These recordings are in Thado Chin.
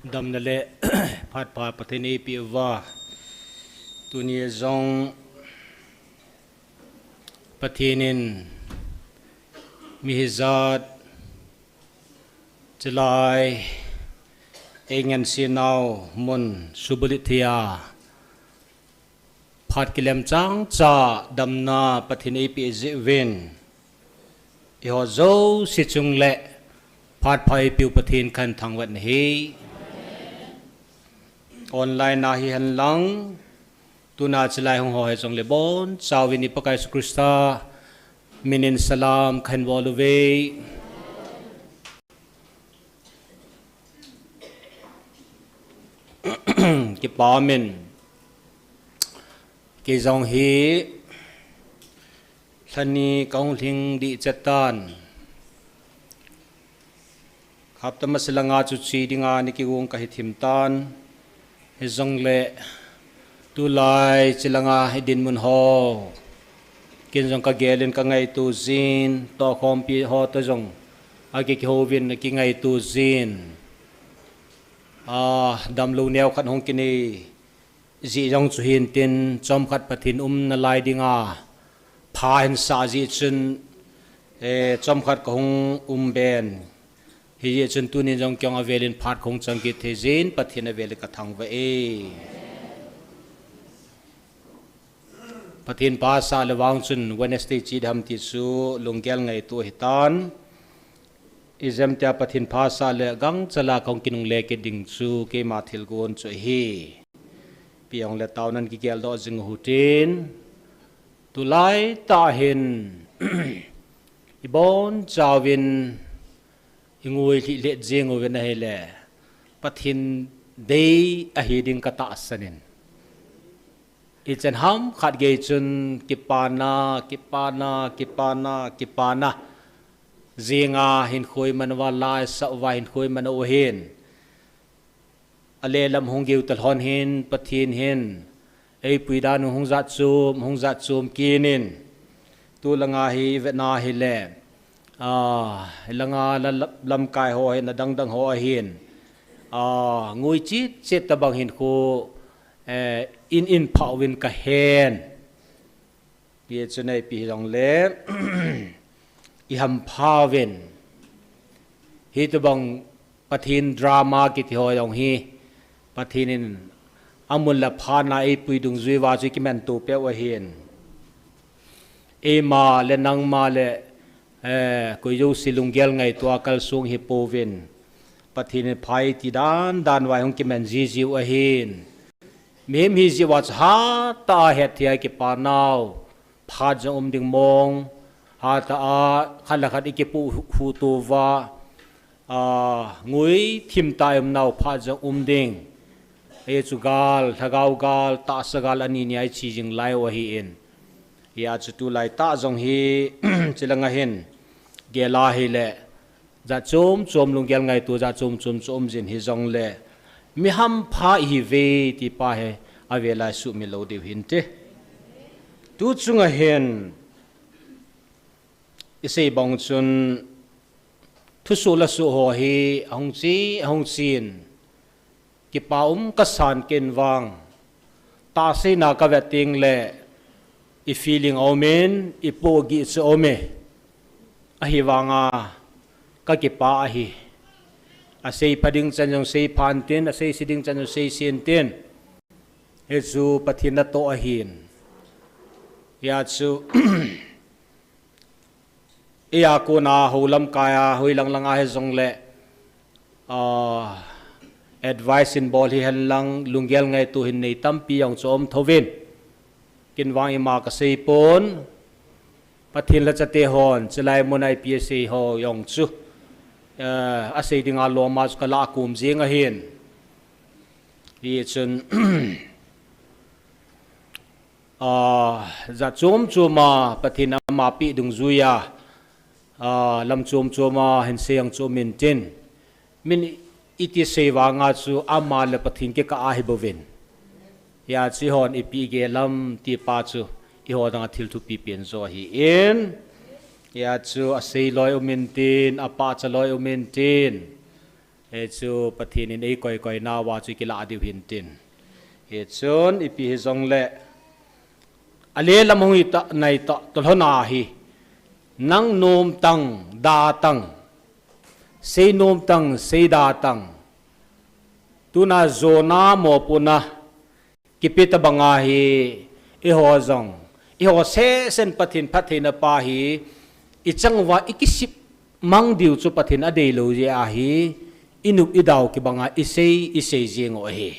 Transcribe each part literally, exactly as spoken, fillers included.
Damna le phat pha Pathen in eipeh uva, tuni jong Pathen in mi hijat chilai ei ngense nau mun subalit thei a phat kilem chang cha damna Pathen in eipeh jeh uvin, eiho jouse chung le phat pha eipeu Pathen kahin thangvah in ahi. Online a hihen lang, tuna chilai hung ho hijongle bonchauvin i Pakai Jesu Christa min in salam kahin bol uve. Kipa min, kei jong hi lhani kahung lhing ding chet tan. Hapta masa langa chu che dinga ni kigong kahi thim tan. Hijongle tulai chilanga hi dinmun ho, ken jong kagel in kangaito jin, tohkhompi ho toh jong akikihou vin akingaito jin. A, damlou neo khat hung kinei jeh jong chu hintin, chomkhat Pathen umna lai dinga pha ahin sah jeh chun, eh, chomkhat kahung um ben. Hijeh chun tunin jong kei jong avel in phat kahung chang kit thei jeh in Pathen avel in kathangvah e. Pathen pha asah le vang chun Wednesday che ding ham ti chu lunggel ngaito ahitan. Ijemtia Pathen pha asah le gangchal a kahung kinungle kit ding chu keima thilgon chu ahi. Ipi hijongle taona in kigel doh jing u hitin. Tulai tah hin ibonchauvin ingui lhih lheh jing uvin ahile, Pathen dei ahi ding katahsan in. Ichan ham khat gei chun kipana, kipana, kipana, kipana. Jinga hinkho iman uva, la isah uva hinkho iman u ahin. Alelam hung geu talhon hin, Pathen hin eipui dan u hung jat chom, hung jat chom kit in. Tulanga hi ivet na hile, a, langa la, la, lamkai ho hin, adang dang ho ahin. A, ngui chit chit tabang hinkho, eh, in in phah uvin kahen. Hijeh chun ipi hijongle, ihampha uvin. Hitobang Pathen drama kiti ho jong hi, Pathen in amun le phatna eipui dungjui uva chu kimanto peh u ahin. Eima le nangma le, eh, koi jouse lunggel ngaito a kalsong hi pouvin. Pathen in pha eiti dan dan uva hung kiman jiji u ahin. Mihem hi jeh uva chu hatah a hetthei a kipa nau phat jong um ding mong, hatah a khat le khat ikipuihuh to uva, a, ngui thim tah a um nau phat jong um ding. Hichu gal, lhagao gal, tahsa gal ani nia iche jing lai u ahin. Hijeh chun tulai tah jong hi, chulanga hin gel a hile, jat chom chom lunggel ngaito jat chom chom chu um jin hijongle, mi hampha ihiuve ti pa hi avel a isumil lou diu hinte. Tu chunga hin isei bang chun thusoh lasoh ho hi ahung che, ahung chen. Kipa um kasan ken vang. Tahsa a kavet teng le, i feeling aumin, i pohgih chu aume. Ahivanga, kakipa ahi. Asei pha ding chan jong sei phan tin, asei se ding chan jong sei sen tin. Hichu Pathen natoh ahin. Hijeh chun, Eia kona hou lamkai a, hoi lang lang a hijongle, ah, advice in bol hihen lang, lunggel ngaito hin nei tampi jong chu um thouvin. Ken vang ima kasei pon, Pathen lhacha te hon, chulai mun a ipi asei ho jong chu, eh, asei dinga lom a chu kalah kum jing ahin. Hichun, ah, jat chom chom a Pathen in ama peh dungjuia, ah, lam chom chom a hin sei ang chu um intin. Min iti sei vanga chu ama le Pathen kikah ahi bouvin. Hia chu eihon ipi igel ham ti pa chu eiho dinga thil thupi pen jo ahin. Hia chu asei loi um intin, apahcha loi um intin. Hichu Pathen in eikoi koi nauva chu kilah diu hintin. Hichun ipi hijongle, ale lam hung hita, naita, tolhona hi. Nang nom tang, da tang. Sei nom tang, sei da tang. Tuna jona mopuna kipe tabanga hi, eiho jong, eiho sesen Pathen phattheina pa hi, ichang uva ikisip mang diu chu Pathen adeilou jeh ahi, inop idau kibanga isei, isei jeng u ahi.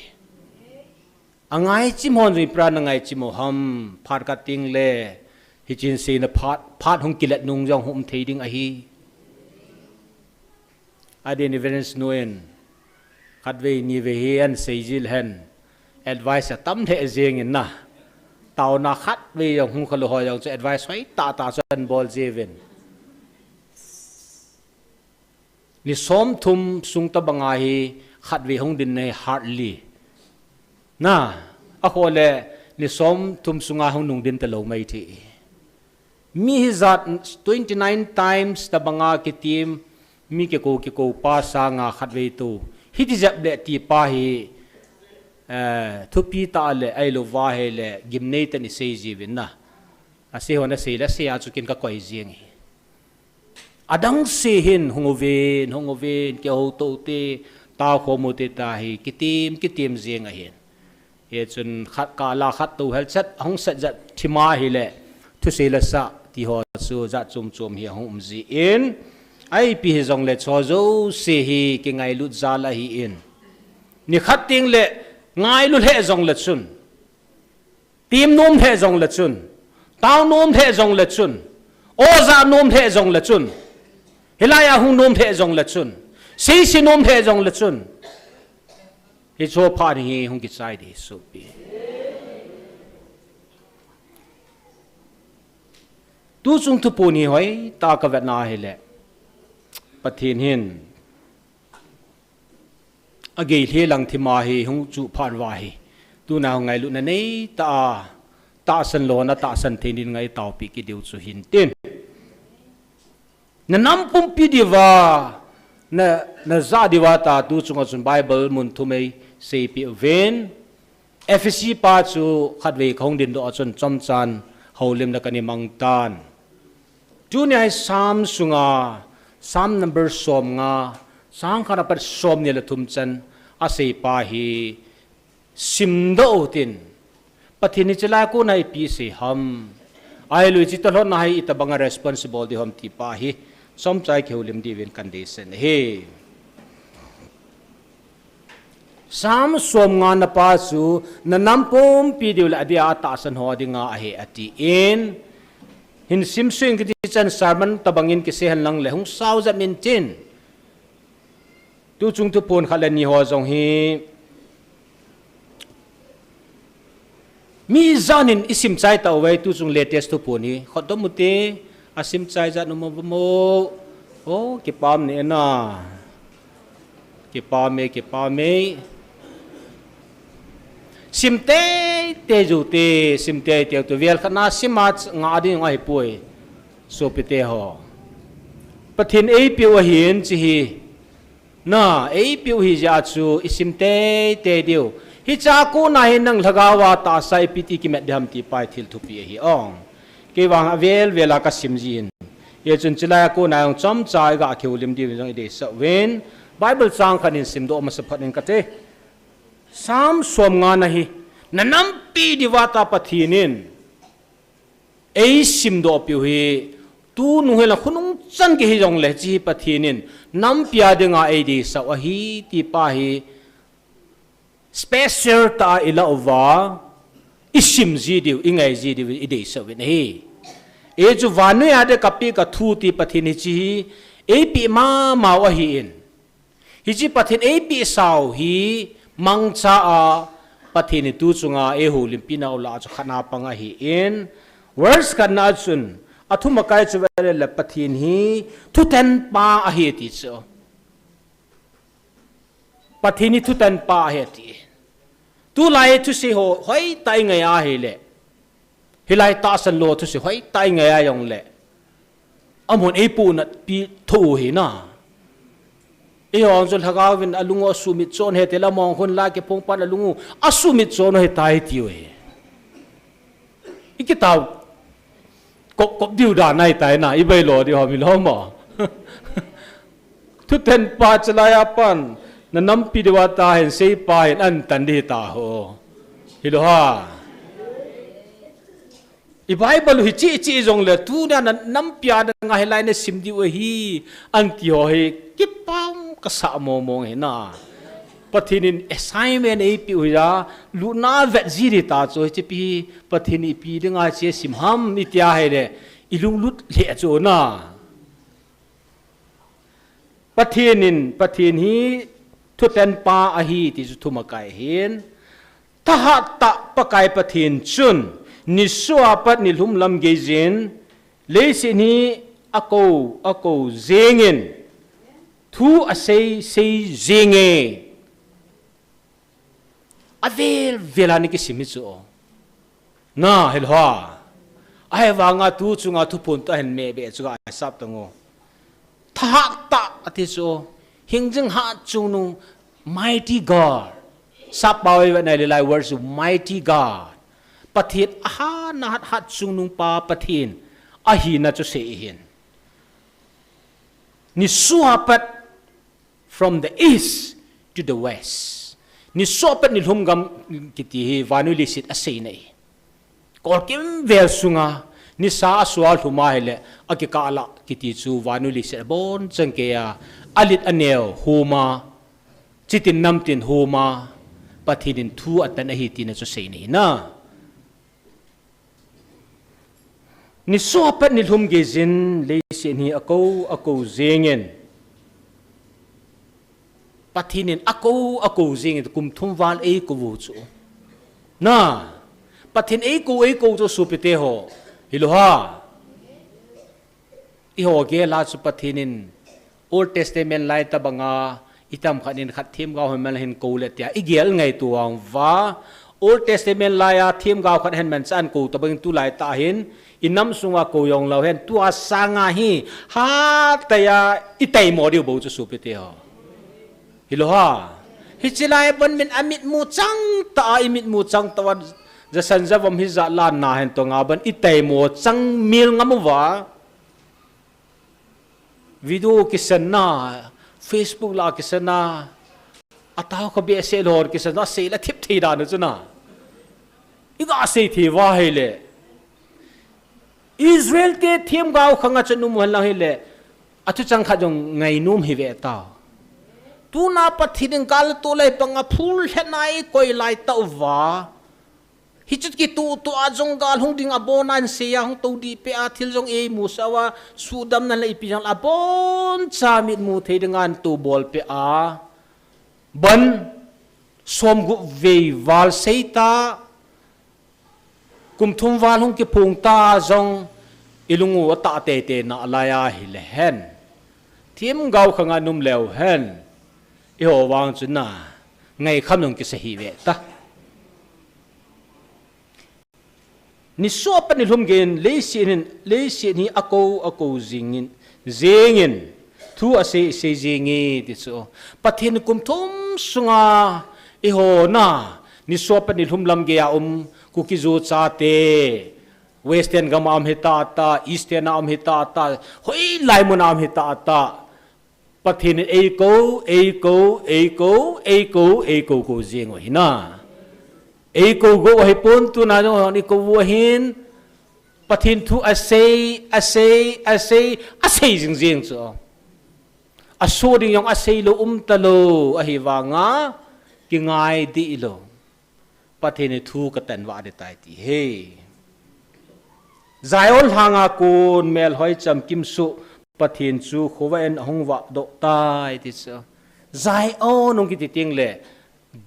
Angai chim hon jong ipi a na ngai chim u ham, phat khat teng le, hiche seina phat, phat hung kilet nung jong hung um thei ding ahi. Adin evangelist nu in, khatvei nivei hi ahin sei jil hen, advice atam lheh jeng in na. Taona khatvei jong hung khalou ho jong chu advice hoitah tah chu ahin bol jiuvin. Ni somthum sung tabanga hi khatvei hung din nei hardly. Na, akhoh le ni somthum sunga hung nung din talou mai thei. Mi hijat twenty nine times tabanga kitim, mi kikou kikou pa sanga khatvei tou. Hiti jep le ti pa hi, eh, thupi tah le, ahilouva ahile, gimnei tah in isei jiuvin na. Asei hon asei le, asei a chu ken kakoi jeng ahi. Adang se hin hung uvin, hung uvin, kihou tou te, taokhom u te tahi, kitim, kitim jeng ahin. Hichun khat kala khat tou helchet, ahung set jat thima hile, thusei le sa, ti ho chu jat chom chom hi ahung um jin. Ipi hijongle chu jouse hi kingailut jal ahin. Nikhat teng le ngailu lheh jongle chun. Tim nom lheh jongle chun, tao nom lheh jongle chun, oja nom lheh jongle chun, hilai a hung nom lheh jongle chun, seise nom lheh jongle chun, hiche phat hi hung kichai ding sopi. Tuchung thuphon hi hoitah a kavetna hile, Pathen hin agei lheh lang thima hi hung chuh phat uva hi, tuna hung ngailutna neitah a tahsan lona tahsan thei ding ngai taopi kit diu chu hintin. Na nam pumpi diuva, na, na jah diuva ta tuchunga chun Bible mun thum eisei peh uvin. Ephesi pa chu khatvei kahung dindoh a chun chomchan houlimna kana mang tan. Tunia hi Psalm sunga, Psalm number somnga, chang khat apat somni le thum chan asei pa hi simdoh utin. Pathen in hiche lai a kona ipi asei ham. Ahilou hiche toh lhona hi itobanga responsible ding ham ti pa hi chomcha kihoulim diuvin kadeisah ahi. Psalm somnga na pa chu na nam pumpi diu le adia atahsan ho dinga ahi atin. Hin simsuh in kiti chan sermon tobangin kisei hen lang le hung sao jep intin. Tuchung thuphon khat le ni ho jong hi mi ijat in isim chai tauve, tuchung latest thuphon hi. Khotdom ute, asim chai jat um uvem o. O, kipah e na. Kipah e, kipah e. Sim teitei joute, sim teitei joute. Vel khat na sim a ngah ding ahipoi. Sopite ho. Pathen eipeu ahin hiche hi. Na, eipeu ahi jeh a chu isim teitei diu. Hiche a kona hi nang lhagao a tahsa ipi ti kimat ding ham ti pa hi thil thupi ahi ong. Kei vang avel vel a kasim jin. Hichun hiche lai a kona jong chomcha iga kihoulim diuvin jong ideisah uvin. Bible chang khat in simdoh masa phat ing kate. Psalm somnga na hi, na nampi diuva ta Pathen in eisimdoh peh u hi, tunung hi la khonung chan kihi jongle hiche hi Pathen in nampi a dinga eideisah u ahi ti pa hi special tah a ilah uva, isim ji diu, ingai ji diu, ideisah uvin ahi. Hichu vannoi a dia kapeh kathu ti Pathen hiche hi eipeh mama u ahin. Hiche Pathen eipeh sau hi mangcha a Pathen in tuchunga eiholimpi nau lah a chu khatna pang ahin, verse khatna a chun, athum akai chu vele le Pathen hi thutanpa ahi ti chu. Pathen hi thutan pa ahi ati. Tulai thusei ho hoitah i ngai a hile, hilai tahsan lou thusei hoitah i ngai a jongle, amun eipuhnat pi tho u hi na. Eihon chu lhagao vin alung u asumit chon hite, lamong khun la kiphong pan alung u asumit chon u hitai tiu hi. I kitao kop kop diu dan ahitai na, i bailo diu ham hilou mo. Thutan pa chalai a pan na nampi diu a tahen, seipa hin antan di hita ho. Hilou ha. I Bible u hi chi chi jongle, tuna na nampi a danga hilai nasim diu ahi, anti ho hi kipah kasah momong hi na. Pathen in assignment eipiu hi a, lutna vet ji di ta chu, hiche pi hi Pathen in ipi dinga che sim ham iti a hile, i lunglut lheh chu na. Pathen in, Pathen hi thutan pa ahi ti chu thumakai hin. Thahat tah Pakai Pathen chun, nisuh a pat nilhum lam geiyin, leiset hi ako, ako jengin, thu asei, sei jenge. Avel vel a na kisim hi chu. Na, hilou ha. Ahivanga tu chunga thuphon tah hin meh be chu ka sap tang u. Thahat tah ati chu. Hingjing hat chungnung, mighty God. Sap pao i vet nai le lai words u, mighty God. Pathen ahat na hat hat chungnung pa Pathen ahina chu sei hin. Nisuh a pat from the east to the west. Nisuh a pat nilhum gam kiti hi vannoi leiset aseina ahi. Kolkim vel sunga, nisa asua lhum a hile, akikah lah kiti chu vannoi leiset abonchan kei a, alit aneo huma, chitin namtin huma, Pathen in thu atan ahi tina chu seina ahi na. Nisuh a pat nilhum geiyin, leiset hi ako, ako jengin. Pathen in ako, ako jengin, kum thum val eikou u chu. Na, Pathen eikou, eikou chu sopite ho. Hilou ha. Eiho gel a chu Pathen in Old Testament lai tabanga, itam khat in khat themgao hin man hin kou le tia igel ngaito uva. Old Testament lai a themgao khat hin man chan kou tabang in tulai tah hin, inam sunga kou jong lou hen, tua sanga hi, hatah a itaimo diu bou chu sopite ho. Hilou ha. Hiche lai bon min amitmu chang tah a, imitmu chang tah uva, jasan javom hijat la nahen tonga bon itaimo chang mil ngam uva. Video kisan na, Facebook la kisan na, atao kha behseh lou kisan na, sei la thip thei dan u chu na. Iga sei thei uva hile. Israel te themgao khanga chu num hen lang hile, athu chang khat jong ngainom hi ve ta. Tuna Pathen in gal to lai panga phul lhena eikoi lai tah uva. Hichu kituh tuh a jong gal hung ding abon a ahin sei a, hung tou dih peh a, thil jong eimusah uva, sudamna le ipi jong le abon cha mitmu thei dinga ahin tou bol peh a. Bon, somgup vei val sei ta, kum thum val hung kiphong ta jong, ilung u atah teitei na lai a hile hen. Themgao khanga num leu hen. Eiho vang chu na, ngaikham jong kisa hi ve ta. Nisuh a pat nilhum geiyin, leiset hin, leiset hi ako, ako jingin, jengin, thu asei, sei jenge ti chu. Pathen kum thum sunga, eiho na, nisuh a pat nilhum lam gei a um, Kuki-Zo chate, Western gam a um hita ta, Eastern a um hita ta, hoilai mun a um hita ta. Pathen in eikou, eikou, eikou, eikou, eikou kou jing u hi na. Eikou gou ahipon tuna jong hon eikou u ahin. Pathen thu asei, asei, asei, asei jing jing chu. Aso ding jong asei lou um talou, ahivanga, kingai dih lou. Pathen in thu katan vah ding tai ti hi. Zion lhanga kon melhoi chamkim soh Pathen chu khovah in ahung vah doh tai ti chu. Zion hung kiti teng le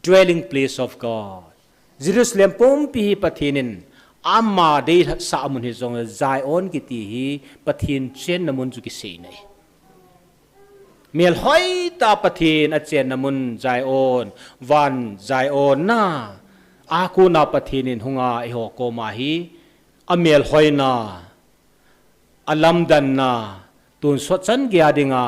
dwelling place of God. Jerusalem pumpi hi Pathen in ama deisah mun hi jong le Zion kiti hi Pathen chenna mun chu kisei na ahi. Melhoi tah Pathen achenna mun Zion, van Zion na, a kona Pathen in hunga eiho koma hi, amelhoina, alamdanna, tonsot chan gei a dinga,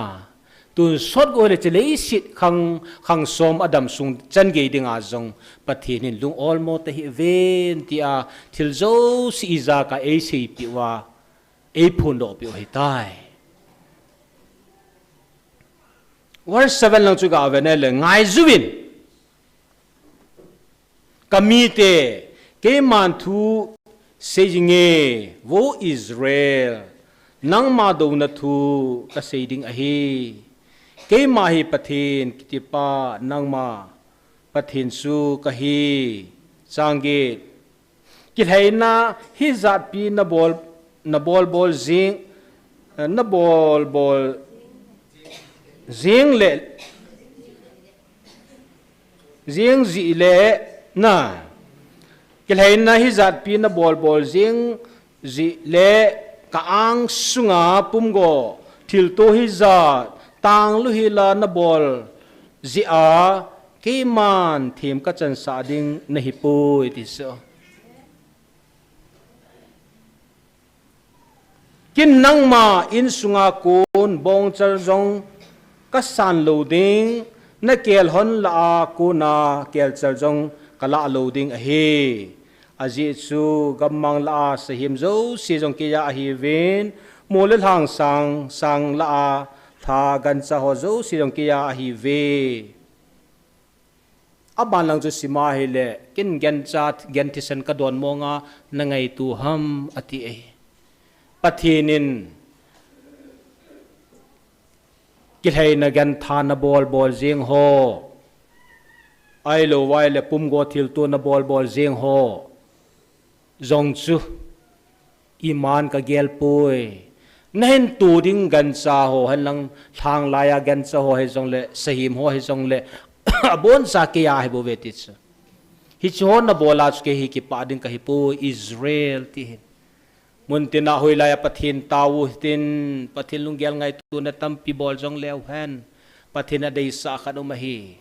tonsot go le chule leiset khang, khang som adam sung chan gei dinga jong Pathen in lung olmo tahih uvin tia thil jouse ijat a eiseipeh uva, eiphondohpeh u ahitai. Verse seven lang chu gave nale, ngaijuvin. Kamite, keiman thu seijinge, vo Israel, nangma douna thu kasei ding ahi. Keima hi Pathen kitipa nangma Pathen chu kahi. Chang get. Kilhaina hijatpi nabol, nabol bol jing, eh, nabol bol jing le, jing jeh le na. Kilhaina hijatpi nabol bol jing jeh le ka angsunga pumgo thilto hijat tanglu hila nabol jeh a keiman them kachansah ding nahipoi ti chu. Ken nangma insunga kon bongchal jong kasan lou ding, nakelhon lah a kona kelchal jong kalah lou ding ahi. Ajeh chu gammang lah a sahem jouse jong keiya ahiuvin, mol le lhang sang, sang lah a lha gancha ho jouse jong keiya ahiuve. Aban lang chu sim ahile, ken gancha, gan thisan kadon monga nangaito ham ati e. Pathen in kilhaina gantha nabol bol jeng ho, ahilou vai le pumgo thilto nabol bol jeng ho jong chu iman kagel poi. Nahin to ding gancha ho, henlang lhang laiya gancha ho hijongle, sahem ho hijongle, aboncha keiya ahibouve ti chu. Hiche ho nabol a chu kei hi kipah ding kahipoi, Israel ti hin. Muntina hoilaiya Pathen tao u hitin, Pathen lunggel ngaitona tampi bol jongleu hen, Pathen adeisah khat um ahi.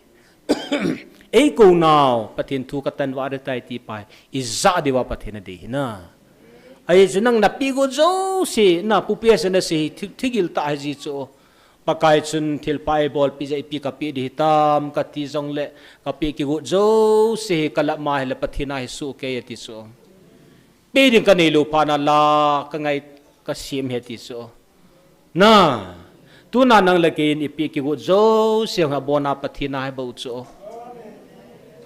Eikou nau, Pathen thu katan vah ding tai ti pa hi, ijat diuva Pathen adei hina. Ajeh chu nang napeh got jouse, na pupi ase nase hi, thi-, thigil tah ahi ji chu. Pakai chun thilpha eibolpeh jeh a ipi kapeh ding hitam, kati jongle, kapeh kigot jouse hi kalap ma hile Pathen a hi sohkei ati chu. Peh ding kaneilou phat na la, kangai kasem hi ati chu. Na, tuna nang le kei in ipeh kigot jouse hi abona Pathen a hi bou chu.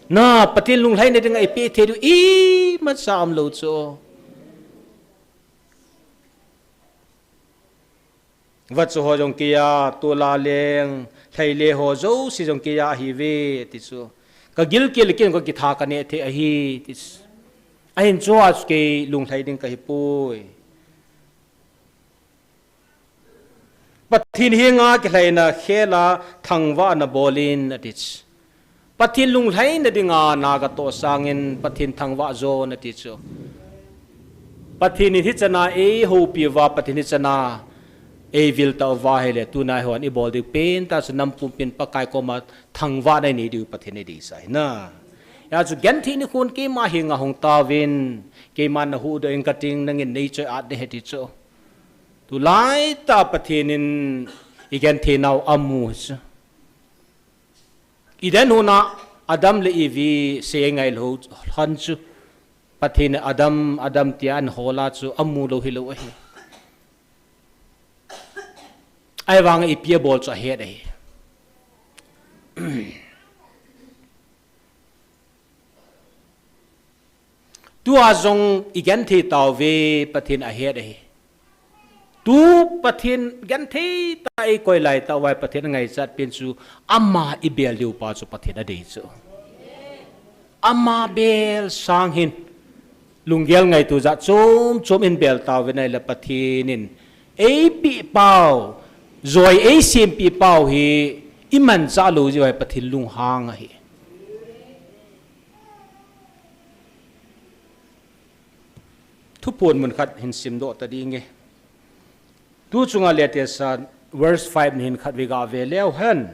Na, Pathen lunglhaina dinga ipeh thei diu imacha umlou chu. Vachu ho jong keiya, tola leng, lhaile ho jouse jong keiya ahiuve, ti chu. Kagilkel le ken kakitha kaneh thei ahi, ti chu. Ahin chua chu kei lunglhai ding kahipoi. Pathen henga kilhaina khela thangvahna bolin, ati chu. Pathen lunglhaina dinga na katoh sangin Pathen thangvah jon ati chu. Pathen in hichana eihoupi uva, Pathen hichana eivil tauva hile, tuna hon ibol diu pentah chu nampumpin Pakai koma thangvahna inei diu Pathen in eidei sah hina. Hijeh chun genthei nikhon keima henga hung tauvin, keiman nahuhdoh inge kating, nangin neichoi-at ding ahi ti chu. Tulaitah Pathen in igenthei nau amu chu. Eden huna Adam le Evi seingailou lhon chu. Pathen in Adam, Adam tia ahin hol a chu amu lou hilou ahi. Ahivanga ipi abol chu ahet ahi. Tua jong igenthei tauve, Pathen ahet ahi. Tu Pathen genthei tah a eikoi laitah uva Pathen angaichat pen chu ama ibel diu pa chu Pathen adei chu. Ama bel sang hin lunggel ngaito jat chom chom in bel tauvin ahile Pathen in eipeh pau, joi eisempeh pau hi imanchah lou jeh uva Pathen lunghang ahi. Thuphon mun khat hin simdoh ta ding inge. Tu chunga latest a Verse five na hin khat vei gave leu hen.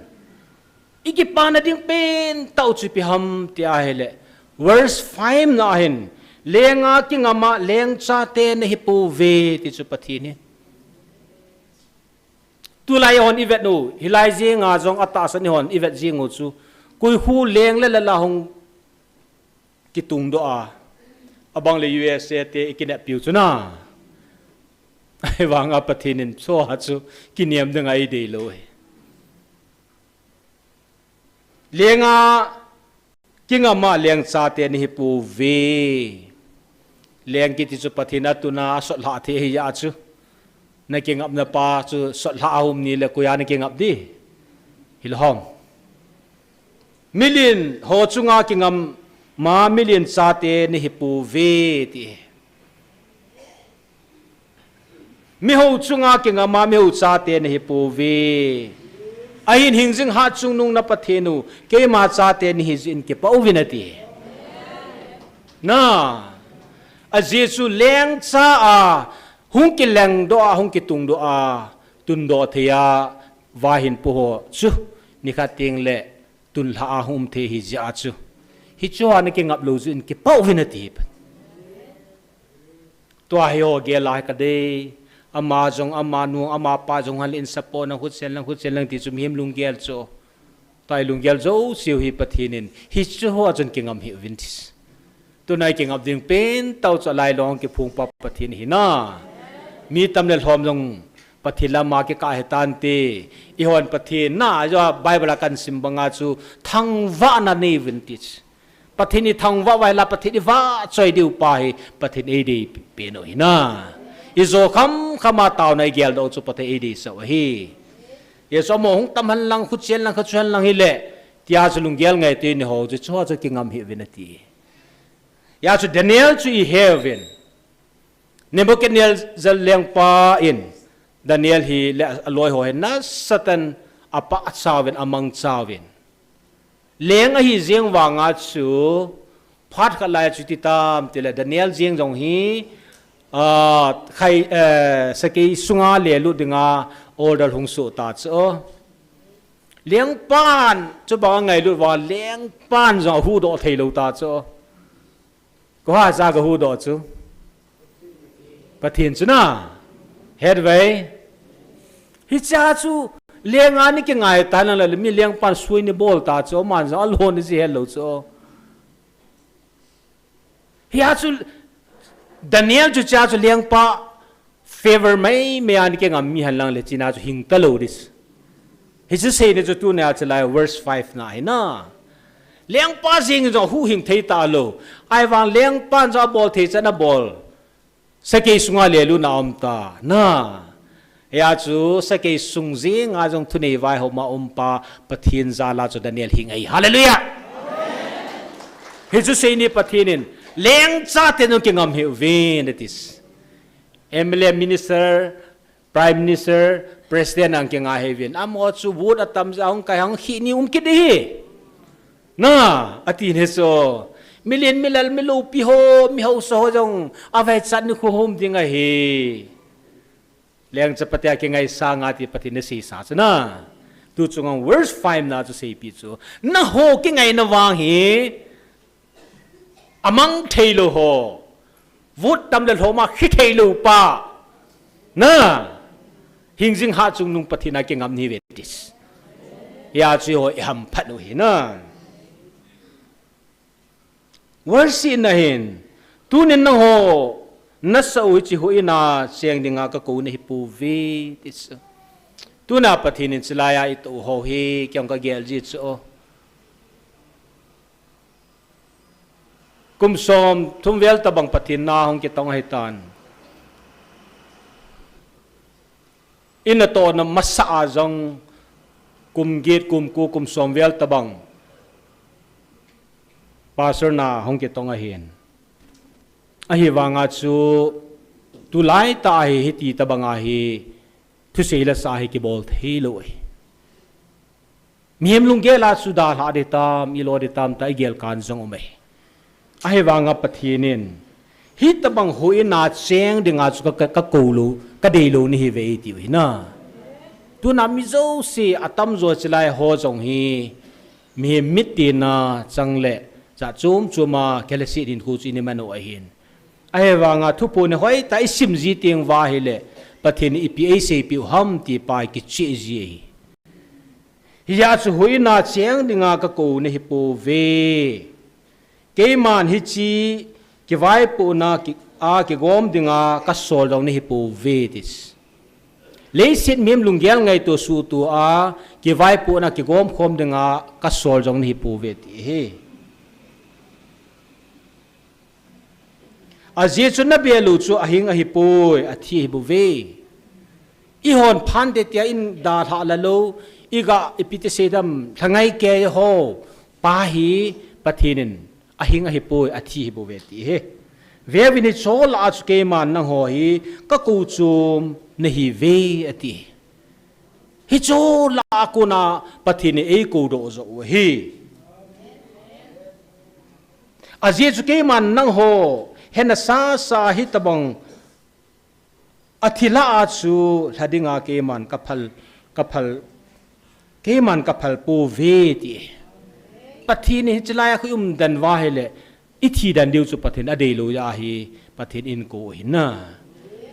I kipana ding pentah u chu ipi ham ti ahile, verse five na hin, lenga kingama lengchate nahi pouve ti chu Pathen in. Tulai hon i vet u, hilai jenga jong atahsan i hon i vet jing u chu, koi khu leng le lala hung kitung doh a, abang le U S A te i kineppiu chu na. Ahivanga Pathen in chua chu kiniam ding a eidei lou hi. Lenga kingama lengchate nahi pouve. Leng kiti chu Pathen a tuna a sotlha thei hi a chu. Na kingapna pa chu sotlha a hum ni le koia na kingap di. Hilhom. Milen ho chunga kingama milen chate nahi pouve ti. Miho chunga kingama miho chate nahi pouve. Ahin hingjing hatchungnung na Pathen u, keima chate nahi jeh in kipah uvin ati. Na, ajeh chu lengcha a, hung kileng doh a, hung kitung doh a, tun doh thei a, vahin pu ho chu, nikhat teng le, tun lha a hung um thei hi jeh a chu. Hichu a na kingap lou jeh in kipah uvin ati. Tua hi ho gel a hi ka dei. Ama jong, ama nu, ama pa jong hal in support na hutchen lang, hutchen lang ti chu mihem lunggel chu. Tua i lunggel jouse u hi Pathen in. Hichu ho a chun kingam hih uvin ti. Tuna i kingap ding pentah u chu lailong kiphung pa Pathen hi na. Mi tam le lhom jong Pathen lama kikah hi tante. I hon Pathen na, jo Bible a kan sim banga chu thangvahna nei uvin ti. Pathen i thangvah uva ahile Pathen i vahchoi diu pa hi Pathen eidei pen u hi na. I jo kham kham a taona i geldoh chu Pathen eidei sah u ahi. Hichu amaho hung tam hen lang, hutchen lang, khachu hen lang hile. Tia chu lunggel ngaito in ho chu chua chu kingam hih uvin ati. Hia chu Daniel chu i he uvin. Nebuchadnezzar lengpa in Daniel hi le aloi ho hi nasatah in apahcha uvin, amangcha uvin. Leng ahi jeng vanga chu phat khat lai chu iti tam tile Daniel jeng jong hi, ah, khai, eh, sakei sunga lelut dinga order hung soh ta chu. Lengpan chu bang angailut vang lengpan jong ahuhdoh thei lou ta chu. Koi a cha ka huhdoh chu? Pathen chu na. Het ve. Hicha chu lenga ni kingai ta lang le mi lengpan sui ni bol ta chu, aman jong alon ni ji het lou chu. Hia chu Daniel chu cha chu lengpa favor mai mai a ni kingam mi hen lang le china chu hing ta lou dis. Hichu seina chu tuna a chalai verse five na hi na. Lengpa jeng jong huhhing thei ta lou. Ahivang lengpan jong abol thei chan abol. Sakei sunga lelut na um ta. Na. Hia chu sakei sung jenga jong thunei vaihom a um pa Pathen jal a chu Daniel hing ahi. Hallelujah. Hichu seina Pathen in lengchate jong kingam hih uvin, that is. M L A, minister, prime minister, president ang kingai hih uvin. Amaho chu vote atam jeh a hung kai hung khi ni um kit hi. Na, ati ni chu. Milen milal miloupi ho, mi haosa ho jong avahchat ni khu hom ding ahi. Lengchate kingaisang a ti Pathen in asei sa chu na. Tu chunga verse five na chu seipi chu. Nangho kingaina vang hi amang thei lou ho. Vote tam le lhom a khi thei lou pa. Na. Hingjing hatchungnung Pathen a kingam nahi uve tis. Hia chu ho i hamphat u hi na. Verse six na hin. Tunin nangho nasa u hiche huhhing a cheng dinga kakou nahi pouve tis. Tuna Pathen in chulai a itoh u ho hi kei jong kagel ji chu. Kum som thum vel tabang Pathen na hung kitong ahitan. I natohna masa a jong kum get, kum ko, kum som vel tabang Pastor na hung kitong ahin. Ahivanga chu tulai tah a hi hiti tabang a hi thusei la sa hi kibol thei lou ahi. Mihem lunggel a chu dalha ding tam, ilo ding tam tia igel kan jong um ahi. Ahivanga Pathen in, hitabang huhhing a cheng dinga chu ka, ka, kakou lou, kadei lou nahi uve tiu hi na. Tuna mi jouse atamjo chilai ho jong hi mihem mitin a chang le, jat chom chom a kihilse ding khu chu i nei man u ahin. Ahivanga thuphon hoitah i sim ji teng uva ahile, Pathen in ipi eiseipeh u ham ti pa i kicheh ji ahi. Hijeh chun huhhingna cheng dinga ka kou nahi pouve. Keiman hiche kivaipohna ki, a kigom dinga ka sol jong nahi pouve ti. Leiset mihem lunggel ngaito suhtoh a kivaipohna kigom khom dinga ka sol jong nahi pouve ti ahi. Ajeh chu na bel u chu ahing ahipoi, athi ahibouve. Ihon phante tia in dalha la lou, i ga ipi ti seidam, lhangai kei ho, pa hi Pathen in ahing ahipoi, athi ahibouve ti ahi. Veuvin hiche lah a chu keiman nangho hi ka kou chom nahiuve ati. Hiche lah a kona Pathen in eikou doh joh u ahi. Ajeh chu keiman nangho hena sasa hitobang athi lah a chu lha dinga keiman ka phal, ka phal, keiman ka phal pouve ti. Pathen in hiche lai a khu i um den uva ahile, i thi den diu chu Pathen adei lou jeh ahi, Pathen in eikou u ahi na.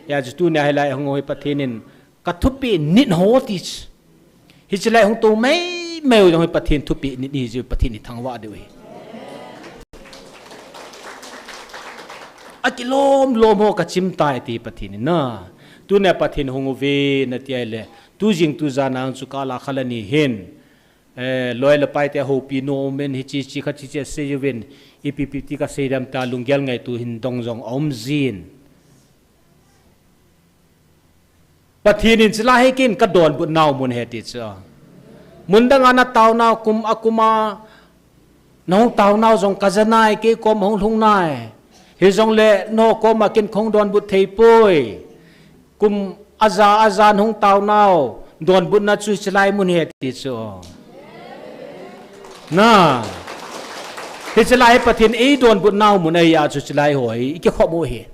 Hijeh chun tunia hilai a hung u hi Pathen in ka thupeh nit ho ti chu. Hiche lai hung tou mai mai u jong hi Pathen thupeh nit ahi jeh u Pathen i thangvah diu ahi. Akilom lom ho ka chim tai ti Pathen in na. Tunia Pathen hung uve nati ahile, tu jing tu jan a chu kala khala ni hin, eh, loi le pai te houpi nom in hiche hiche khat hiche hiche asei uvin, ipi ipi ti ka seidam tia lunggel ngaito hin dong jong aum jin. Pathen in chulai hi keiin ka donbut nau mun ahi ti chu. Mun dang a na taonau kum a kum a, na hung taonau jong ka ja nai, kei koma hung lhung nai. Hijongle nangho koma keiin kahung donbut thei poi. Kum aja aja na hung taonau donbutna chu chulai mun ahi ti chu. Na. Hiche lai hi Pathen in eidonbut nau mun ahi a chu chulai ho hi i kikhop u ahi.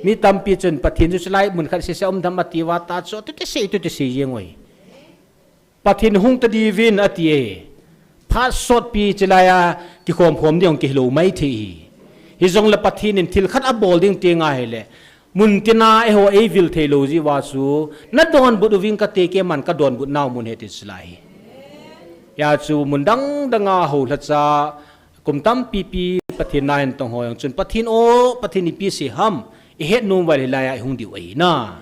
Mi tampi chun Pathen chu chulai mun khat sese um dem ati uva ta chu, tu ti sei, tu ti sei jeng u ahi. Pathen hung ta diuvin ati e. Phat sotpi chulai a kikhom khom ding hung kihilou mai thei ahi. Hijongle Pathen in thil khat abol ding teng ahile, mun tina eiho eivil thei lou jeh uva chu, na donbut uving kate, keiman ka donbut nau mun ahi ti chulai hi. Hijeh chun mun dang dang a houlhacha, kum tampi pi Pathen na hin tong ho jong chun, Pathen o, Pathen ipi sei ham, i het nom uva ahile hilai a i hung diu ahi na.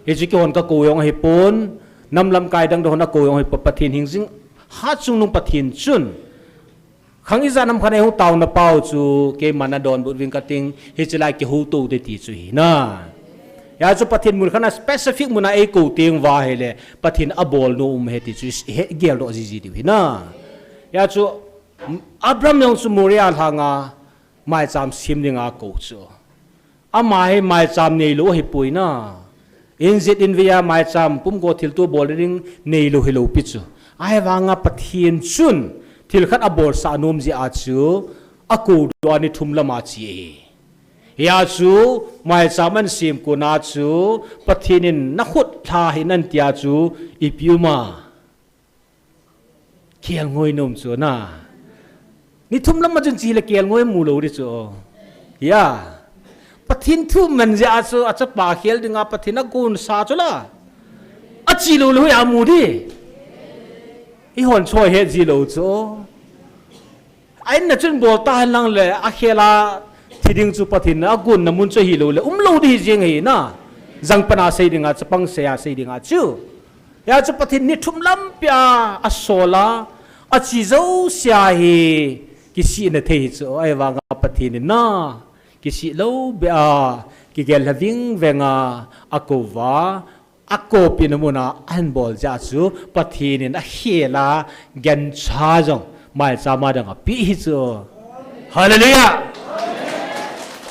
Hichu keihon ka kou jong ahipon, nam lamkai dang dang hon akou jong ahipon, Pathen hingjing, hatchungnung Pathen chun, khang ijat ham khat a eihung taona pau chu, keiman na donbut uving kating, hiche lai kihouto te ti chu ahi na. Hijeh chun Pathen mun khat a specific mun a eikou teng uva ahile, Pathen abol nom um ahi ti chu i he, i geldoh jiji diu ahi na. Hijeh chun, Abraham jong chu Moria lhanga maicham sem dinga akou chu. Ama hi maicham neilou ahipoi na. Injet invei a maicham pumgo thilto bol ding neilou hilou pi chu. Ahivanga Pathen chun thil khat abolsah nom jeh a chu akou doh a ni thum lam a che ahi. Hijeh chun maicham ahin sem kona chu Pathen in na khut lha hih in ahin tia chu ipi um a. Kelngoi nom chu na. Ni thum lam a chun che le kelngoi mu lou di chu. Ya. Pathen thu man jeh a chu achapa khel dinga Pathen agonsa chu la. Ache lou le hoiya mu di. Eihon choi het ji lou chu. A in na chun bol ta hen lang le, akhel a thi ding chu Pathen in agonna mun chu ahilou le, umlou di hi jeng ahi na. Jangpan a sei dinga, chapang sei a sei dinga chu. Hijeh chun Pathen ni thum lampi a asol a, ache jouse a hi kisihna thei hi chu. Ahivanga Pathen in na, kisih lou beh a, kigel lha ving veng a, akou uva, akoupina mun a ahin bol jeh a chu Pathen in akhel a gancha jong maicham a dang apeh hi chu. Hallelujah!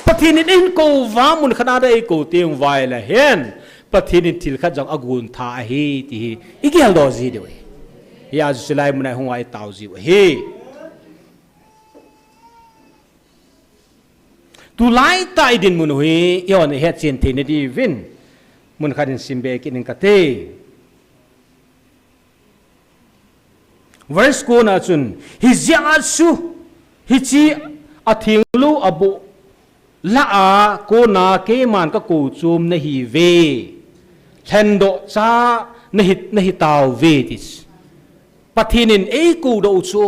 Pathen in eihin kou uva mun khat a ding eikou teng uva ahile hen, Pathen in thil khat jong agon tha ahi ti hi i geldoh ji diu ahi. Hijeh a chu chulai mun a i hung uva i tao jiu ahi. Tulai tah i dinmun u hi, eihon i hetchen theina diuvin, mun khat in simbe kit ing kate. Verse ko na chun, hijeh a chu, hiche atheng lou aboh lah a kona keiman kakou chom nahiuve. Lhendoh cha nahi, nahitauve ti. Pathen in eikou doh u chu.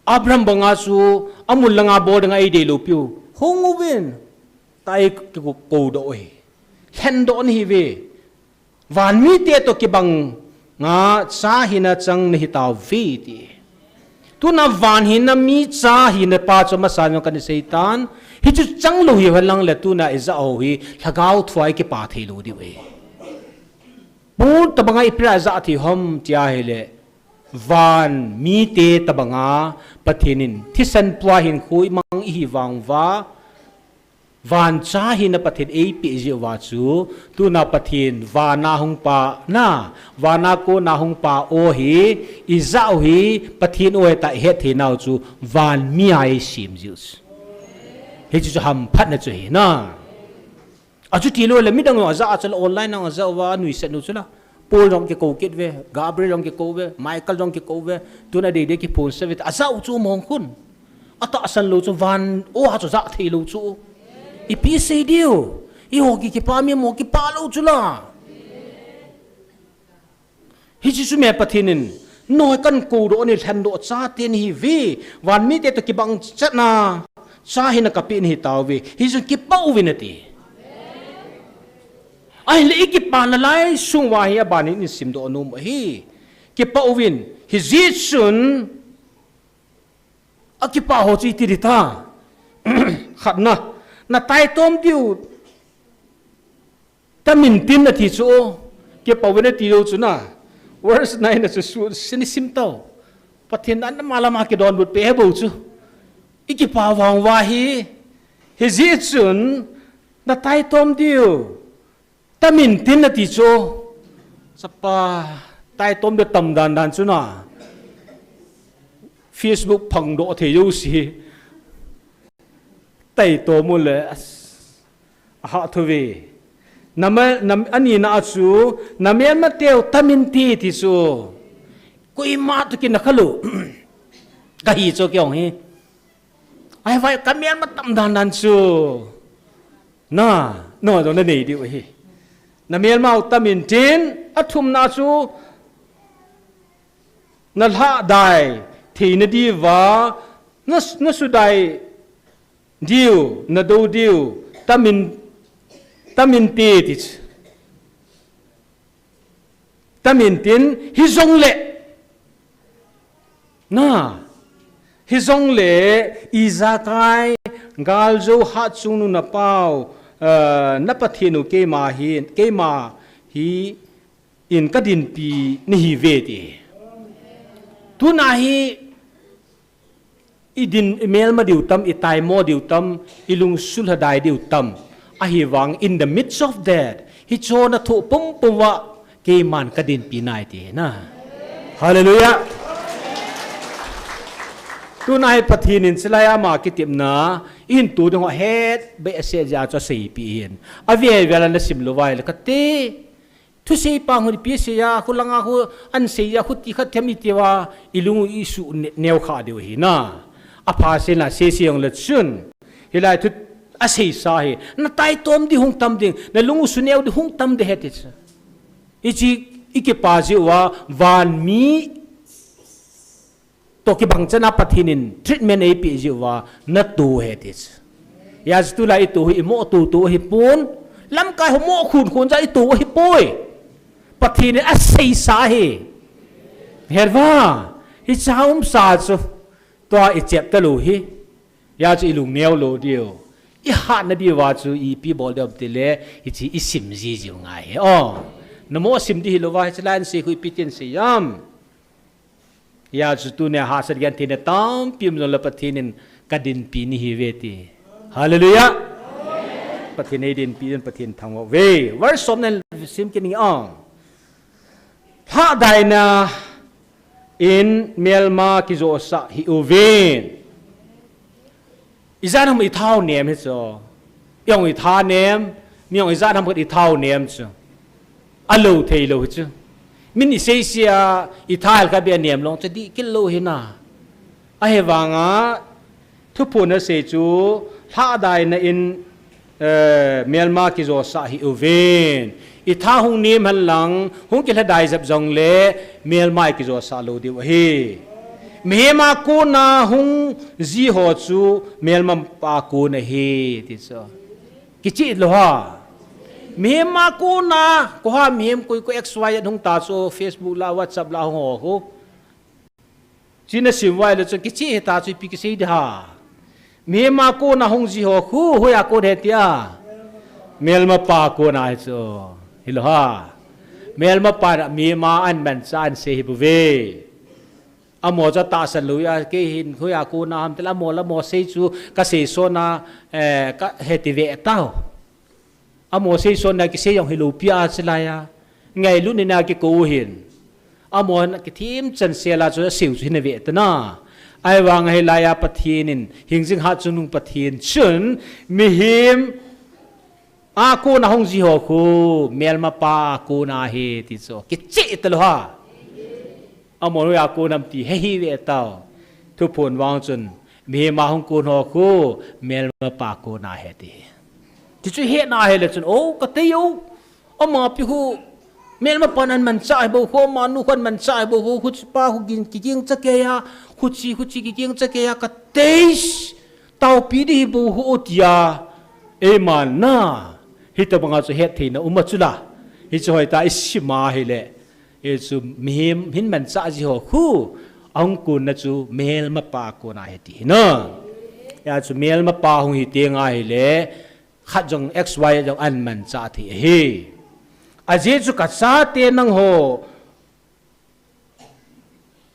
Abraham banga chu, amul langa bol dinga eidei lou piu. Hung uvin. Tia eikou, kou doh u ahi. Lhendoh nahiuve. Van mite toh kibang a cha hina chang nahitauve ti. Tuna van hina mi cha hina pa chu masa jong kana seitan. Hichu chang lou hihen lang le tuna ijah u hi lhagao thua ikipa thei lou diu ahi. Bol tobanga ipi a jah thei ham tia ahile. Van mite tobanga Pathen in thisan pua hinkho imang ihi vang uva. Van cha hina Pathen eipeh jeh uva chu, tuna Pathen vana hung pa na, vana kona hung pa o hi, ijah u hi, Pathen o ahi tia ihet theinau chu, van mi a eisem jeh u chu. Hichu chu hamphatna chu ahi na. Achuti lou le midang jong ajah a chu la online jong ajah uva anuisat u chu la. Paul jong kikou kit uve, Gabriel jong kikou uve, Michael jong kikou uve, tuna deidei kiphonsah uve, ajah u chu mong khun. Atahsan lou chu van o a chu jah thei lou chu. Ipi sei diu. Eiho ki kipa mi mo kipa lou chu la. Hiche chu me Pathen in, noi kakou doh ni lhendoh chate nahiuve, van mite toh kibang chetna, cha hina kapeh nahitauve, hichu kipah uvin ati. Ahile ikipana lai sung uva hi aban in isim doh nom u ahi. Kipah uvin, hijeh chun, akipah ho chu iti ding ta. Khatna, nataitom diu, tamin tin ati chu, kipah uvin ati lou chu na. Verse nine na chu su, sini sim tau. Pathen in ama lama kidonbut peh bou chu. Ikipa vang uva hi, hijeh chun, nataitom diu. Tamin tin ati chu. Chapa, taitom diu tam dan dan chu na. Facebook phangdoh thei jouse. Taitom u le, as, aha thu ve. Nama, nam, anina a chu, namelmateu tamin tin ati chu. Koima toh kinah khalou. Kahi chu kei jong hi. Ahivang kamelma tam dan dan chu. Na, no, no, nanei diu ahi. Namelmau tamin tin, athumna chu, nalhahdai theina diuva, na, nasudai diu, nadou diu, tamin, tamin tin ati chu. Tamin tin, hijongle. Na, hijongle, ijakai, galjou hatchungnung napau, eh, na Pathen u keima hi, keima hi in kadinpi nahiuve ti. Tuna hi, idin, imelma diu tam, itaimo diu tam, ilungsul lhadai diu tam. Ahivang, in the midst of that, hichona thoh pumpum uva, keiman kadinpi nai ti na. Hallelujah. Tuna hi Pathen in chulai ama kitepna, in tu ding ho het, be ase ja chu aseipi hin. Avel vel a nasim lou uva le kati. Thusei pa hung pi sei a, khu langa khu an sei a, khu ti khat them iti uva, ilung u isuh ne-, neo kha diu ahi na. Apha sei na sei sei jong le chun. Hilai thu asei sa hi. Nataitom ding hung tam ding, nalung u suneo ding hung tam ding ahi ti chu. Hiche, ikipa jeh uva, van mi toh kibang chan a Pathen in treatment eipeh jeh uva natoh u ahi ti chu. Hijeh chun tulai itoh u hi imoh toh toh u ahipon. Lamkai ho moh khun khun jeh a itoh u ahipoi. Pathen in asei sa ahi. Herva, hiche a umsa chu. Tua ichep talou hi. Hijeh chun ilung neo lou diu. Ihatna diuva chu ipi bol diu ham tile, hiche isim ji jiu ngai ahi. O, namo sim ding hilouva, hiche lai sei khu ipi tin sei ham. Hijeh chun tunia hahsat gentheina tampi um jongle Pathen in kadinpi nahiuve ti. Hallelujah. Pathen eidinpi in Pathen thangvah uve. Verse som na sim kit inge. Lhahdaina in melma kijosah hih uvin. Ijat ham itha u nem hi chu. Ijong itha nem, mi jong ijat ham khat itha u nem chu. Alou thei lou hi chu. Min i seise a, i tha hel kha bia nem long, chu dih kit lou hi na. Ahivanga, thuphon a sei chu, lhadaina in, eh, melma kijosah hi uvin. I tha hung nem hen lang, hung kilhadai jep jong le, melma i kijosah lou diu ahi. Mihem a kona hung ji ho chu, melma pa kon ahi, ti chu. Kichih lou ha. Mihem a kona, ko ha mihem koi ko X Y Z hung ta chu, Facebook la, WhatsApp la hung ho khu. China sim vai le chu kichih hita chu ipi kisei di ha. Mihem a kona hung ji ho khu, hoiya kon he tia. Melma pa kona hi chu. Hilou ha. Melma pa na mihem a an manchah an sei hi bou ve. Amaho chu tahsan lou a, kei hin hoiya kona ham tile amaho le amaho sei chu ka seison a, eh, ka heti ve tau. Amaho seison na kisei jong hilou pi a chilai a. Ngailut in a kikou hin. Amaho na kithim chan sel a chu asei u chu hin ave ta na. Ahivang hilai a Pathen in, hingjing hatchungnung Pathen chun, mihem a kona hung ji ho khu, melma pa kona ahi ti chu. Kicheh talou ha. Amaho a kon ham ti he hi ve tau. Thuphon vang chun, mihem a hung kon ho khu, melma pa kona ahi ti. Ti chu hetna hile chun, o, ka tei o. Ama pi khu, melma pan an manchah hi bou khu, ama nu khu an manchah hi bou khu, huchi pa khu ging, kiging cha kei a, huchi, huchi kiging cha kei a, ka tei, taopi di hi bou khu o tia, eiman na, hitabanga chu hettheina um a chu la, hichu hoitah i sim a hile, hichu mihem hin manchah ji ho khu, ahung konna chu melma pa kona ahi ti hi na. Hia chu melma pa hung hi teng a hile, khat jong X Y Z jong an manchah thei ahi. Ajeh chu ka chate nangho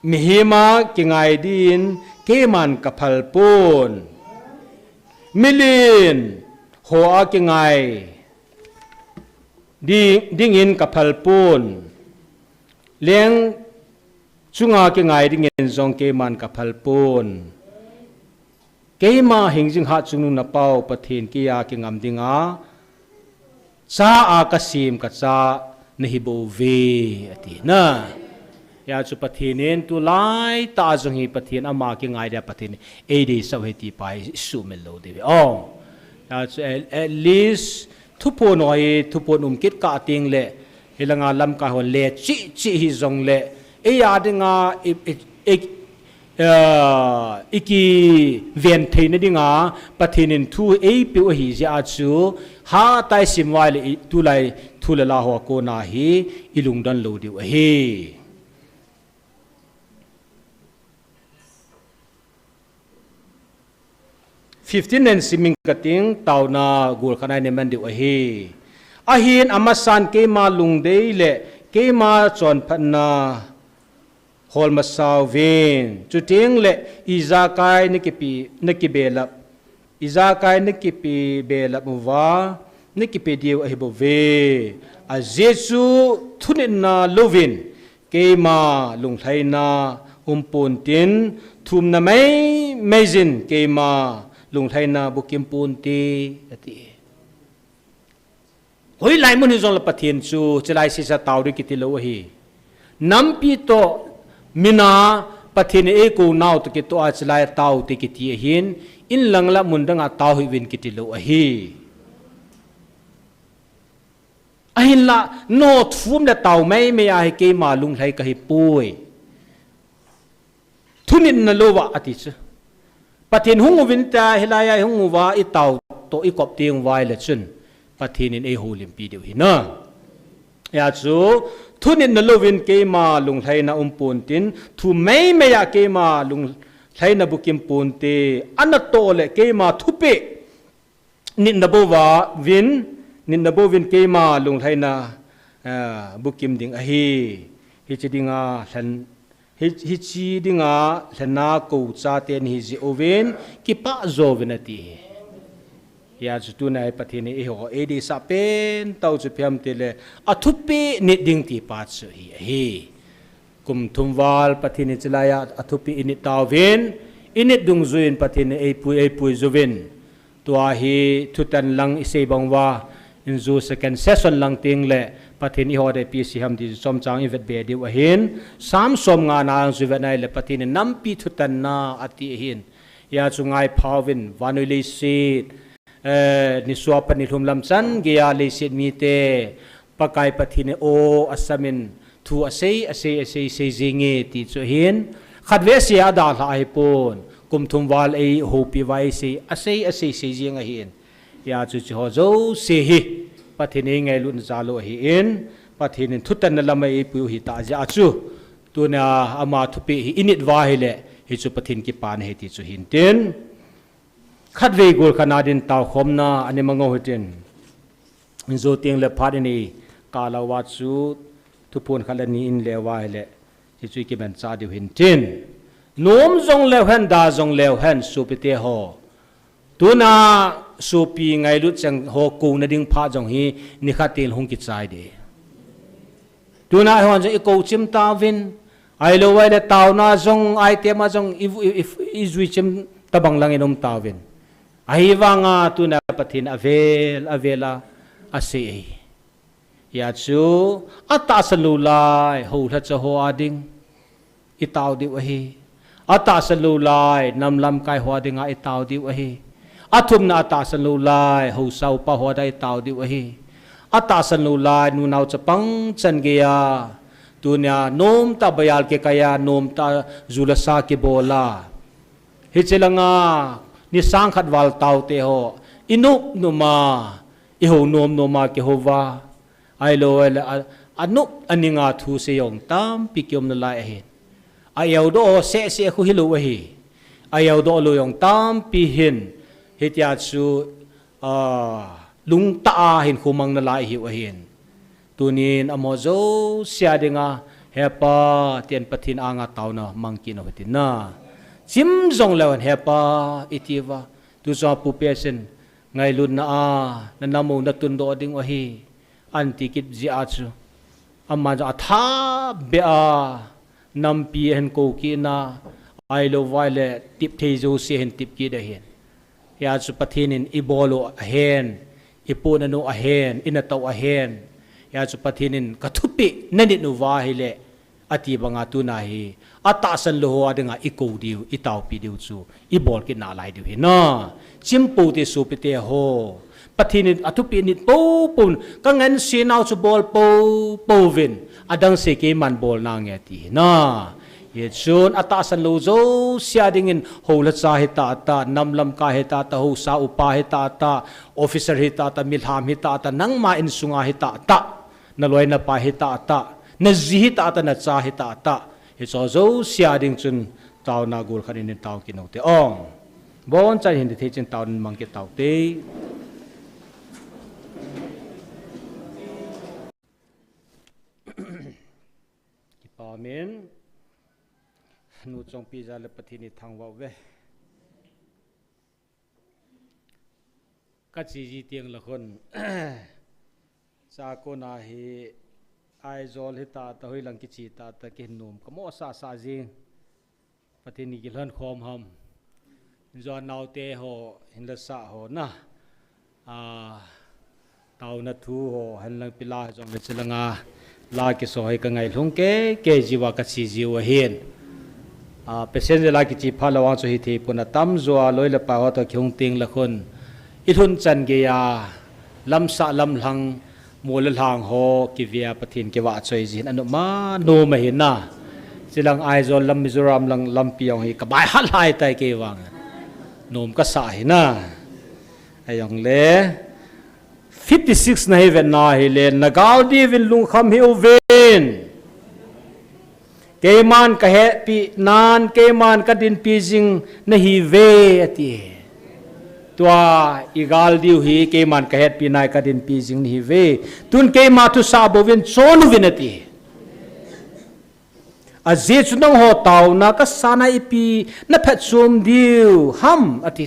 mihem a kingai din keiman ka phal pon. Milen ho a kingai ding, dingin ka phal pon. Leng chunga kingai dingin jong keiman ka phal pon. Keima hingjing hatchungnung na pau Pathen keiya kingam dinga, cha a ka sem ka cha na hi bou ve, ati na. Hia chu Pathen in tulai tah jong hi Pathen ama kingai dia Pathen in ei deisah u ahi ti pa hi i sumil lou diu ahi. O. Hia chu at, at least thuphon ho hi, thuphon um kit kah teng le, hilanga lamkai hon le chih chih hi jong le, ei a dinga, i, i, i, eh, i kiven theina dinga, Pathen in thu eipeu ahi jeh a chu, hatah i sim vai le i, tulai thu le la ho a kona hi, i lungdon lou diu ahi. Fifteen nen siming kating, taona gol khat a i neman diu ahi. Ahin amasan keima lungdei le keima chonphatna hol masa uvin. Chuteng le ijakai na kipe, na kibelap, ijakai na kipe belap uva, na kipe diu ahi bouve. Ajeh chu thunitna louvin keima lunglhaina um pontin, thumna maimai jin keima lunglhaina bukim ponte, ati. Hoilai mun hijongle Pathen chu, chilai sesa tao ding kiti lou ahi. Nampi toh mina Pathen in eikou nau toh kitoh a chilai tao te kiti ahin, in lang la mun dang a tao hih uvin kiti lou ahi. Ahinla, nangho thum le tao maimai a hi keima lunglhai kahi poi. Thunitna louva ati chu. Pathen hung uvin tia hilai a hung uva i tao toh i kop teng uva ahile chun. Pathen in ei houlimpi diu ahi na. Hia chu, thunitna louvin keima lunglhaina um pontin, thum maimai a keima lunglhaina bukim ponte, anatoh le keima thupeh, nitna bouva vin, nitna bouvin keima lunglhaina, ah, bukim ding ahi. Hiche dinga lhen, hi, hiche dinga lhenna kou chate nahi jeh uvin, kipah jo uvin ati. Hia chu tuna hi Pathen in eiho, ei deisah pen tao chu ipi ham itile, athupeh nit ding ti pa chu hi ahi. Kum thum val Pathen in chilai a athupeh i nit tauvin, i nit dungjuiyin Pathen in eipui, eipui jiuvin. Tua hi thutan lang i sei bang uva, in ju second session lang teng le Pathen in eiho dinga ipi asei ham ti chu chomcha i vet be diu ahin. Sam som nga na chu vet na le Pathen in nampi thutanna ati ahin. Hia chu ngai phauvin vannoi leiset, eh, nisuh a pat nilhum lam chan geiya leiset mite Pakai Pathen in aw asamin thu asei, asei, asei, sei jinge ti chu ahin. Khatvei seija dalha ahipon. Kum thum val eihoupi uva eisei, asei, asei, sei jing ahin. Hia chu hiche ho jouse hi Pathen in eingailut jal u ahin, Pathen in thutanna lam a eipui u ahi tah jeh a chu, tunia ama thupeh hi init uva ahile, hichu Pathen kipana ahi ti chu hintin. Khatvei gol khat na din taokhomna ana mang u hitin. Injo teng le phat inei kah lou uva chu thuphon khat le ni inle uva ahile, hichu ikimanchah diu hintin. Nom jong leu hen, da jong leu hen, sopite ho. Tuna sopi ngailut cheng ho kouna ding phat jong hi nikhat teng hung kichai ding. Tuna eihon jong ikou chim tauvin, ahilou ahile taona jong, item a jong i, i, i, ijui chim tabang lang in um tauvin. Ahivanga tuna Pathen avel, avel a, asei ahi. Hia chu, atahsan lou lai, houlhacha ho a ding, itao diu ahi. Atahsan lou lai, nam lamkai ho a dinga itao diu ahi. Athumna atahsan lou lai, haosa upa ho a dinga itao diu ahi. Atahsan lou lai, nunao chapang chan geiya. Tunia, nomtah baiyal kikaiya, nomtah ju le sa kibola. Hiche langa, ni sang khat val taote ho. Inop nop a, ihou nom nom a kihou uva. Ahilou ahile, a, anop aninga thusei jong tampi kium nalai ahin. A-eudoh ho seh seh khu hilou ahi. A-eudoh lou jong tampi hin. Hitia chu, a, lungtah a hinkho mang nalai ahiu ahin. Tunin amaho jouse a dinga, He Pa, tin Pathen anga taona mang kit u hitin na. Chim jong leu hen, He Pa, iti uva. Tu chunga Pu Pesin, ngailutna a, na nam u na tundoh ding u ahi. Anti kit jeh a chu. Aman jong atha beh a, nampi ahin kou kit na, ahilou ahile tep thei jouse ahin tep kit ahin. Hia chu Pathen in ibol u ahen, ipohna u ahen, inatoh u ahen. Hia chu Pathen in kathupeh nanit uva ahile, ati banga tuna hi, atahsan lou ho a dinga ikou diu, itaopi diu chu, ibol kit nalai diu ahi na. Chim pou te sopite ho. Pathen in athupeh nit pou pou, kangansei nau chu bol pou pouvin, adang sei keiman bol nange ti ahi na. Hichun atahsan lou jouse a dingin houlhacha hi tahtah, nam lamkai hi tahtah, haosa upa hi tahtah, officer hi tahtah, milham hi tahtah, nangma insunga hi tahtah, naloi napai hi tahtah, naji hi tahtah, nacha hi tahtah. Hicheho jouse a ding chun taona gol khat in tao kit u hite. Ong. Bonchan hin ti thei chun taona mang kit tau hite. Kipa umin, nu Chongpi jal le Pathen in thangvah uve. Kache ji teng le khun, chakona hi Aizawl hi tahtah, hoilang kiche tahtah, kihin nom kamo sasa jing. Pathen in kilhon khom ham. Jon naote ho, hinla sa ho na. A, taona thu ho, hinlang pila jong le chilanga. La kiso hi kangailhung kei, kei jiuva kache jiu ahin. A, passenger la kiche phat le vang chu hithei pon atamjo a, loi le pai ho toh kihung teng le khun. Ilhun chan geiya, lamsah lamlhang, mol le lhang ho, kivea Pathen kivahchoi jin, anop ma, nom ahi na. Chilang Aizawl lam Mizoram lang lampi jong hi, kabai hat lhai tai kei vang. Nom kasa ahi na. Ahijongle, fifty six na hi vet na hile, nagal diuvin lungkham hih uvin. Keiman kahetpi nan, keiman kadinpi jing nahiuve, ati. Tua igal diu hi, keiman kahetpi nan kadinpi jing nahiuve. Tun keima thusah bouvin chon uvin ati. Ajeh chu nangho taona kasana ipi naphatchom diu ham, ati.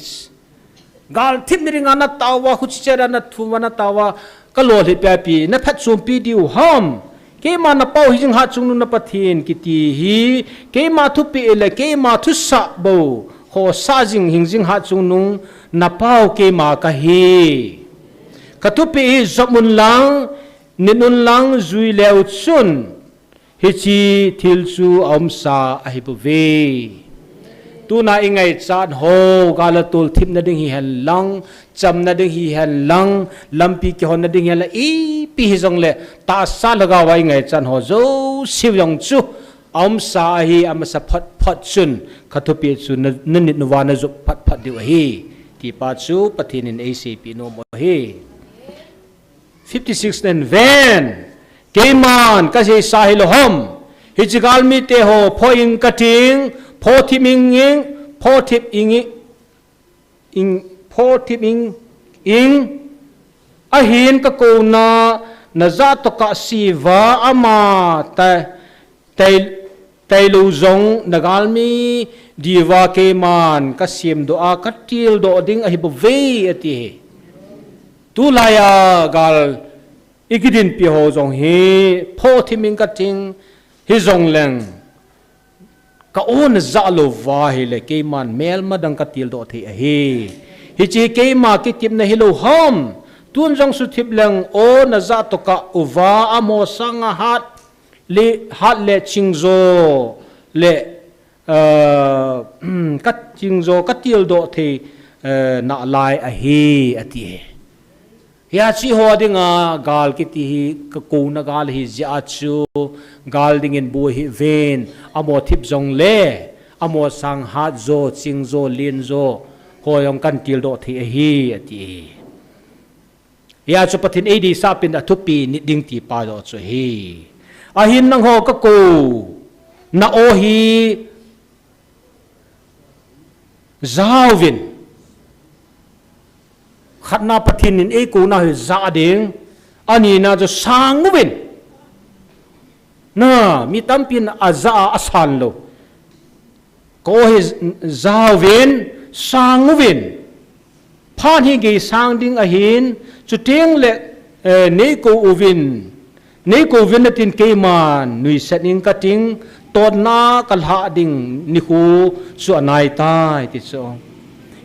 Galthip ni dinga natao uva, khuchicheh a nathum uva natao uva, kalolhinpi a ipi naphatchompi diu ham. Keima napao hijing hatchungnung na Pathen kiti hi, keima thupeh le keima thusah bou, khosa jing hingjing hatchungnung napao keima kahi. Kathupeh hi jop un lang, nit un lang jui leu chun, hiche thil chu aumsa ahi bouve. Tuna ingaichat ho, gal a tol thipna ding hihen lang, chamna ding hihen lang, lampi kihonna ding hihen lang, ipi hijongle, tahsa lhagao a ingaichat ho jouse jong chu, aumsa ahi, amasa phot phot chun, kha thupi chu na, na nit uva na jop phot phot diu ahi. Tipa chu Pathen in eiseipeh nom u ahi. Fifty-six nen ven, keiman kaseisa hilou ham. Hiche galmite ho, pho ing kating, pho thip ing ing, pho thip ing ing, ing, pho thip ing ing. Ahin kakouna, najah tokah seiva ama ta, tai, tailou jong nagalmi diuva keiman kasemdoh a, katildoh ding ahi bouve ati hi. Tulai a gal ikidinpi ho jong hi, pho thip ing kating, hijongleng, ka o najah louva ahile, keiman melma dang katildoh thei ahi. Hiche keima kitepna hilou ham, tun jong suthip leng o najah tokah uva, amaho sanga hat le, hat le chingjo le, eh, kachingjo, katildoh thei, eh, nalai ahi, ati hi. Hiche ho dinga gal kiti hi, kakouna gal hi jeh a chu, gal dingin boi hih uvin, amaho thip jongle, amaho sang hatjo, chingjo, lenjo, ho jong katildoh thei ahi, ati hi. Hia chu Pathen eideisah pen a thupi nit ding tipa joh chu ahi. Ahin nangho kakouna o hi jauvin. Khatna Pathen in eikouna hi jah ding, anina chu sang uvin. Na, mi tampin ajah a asan lou. Ka o hi jauvin, sang uvin. Phat hi geisang ding ahin, chuteng le, eh, neikou uvin. Neikou uvin natin keiman nuisat ing kating, totna kalhah ding nikho chu anaitai ti chu.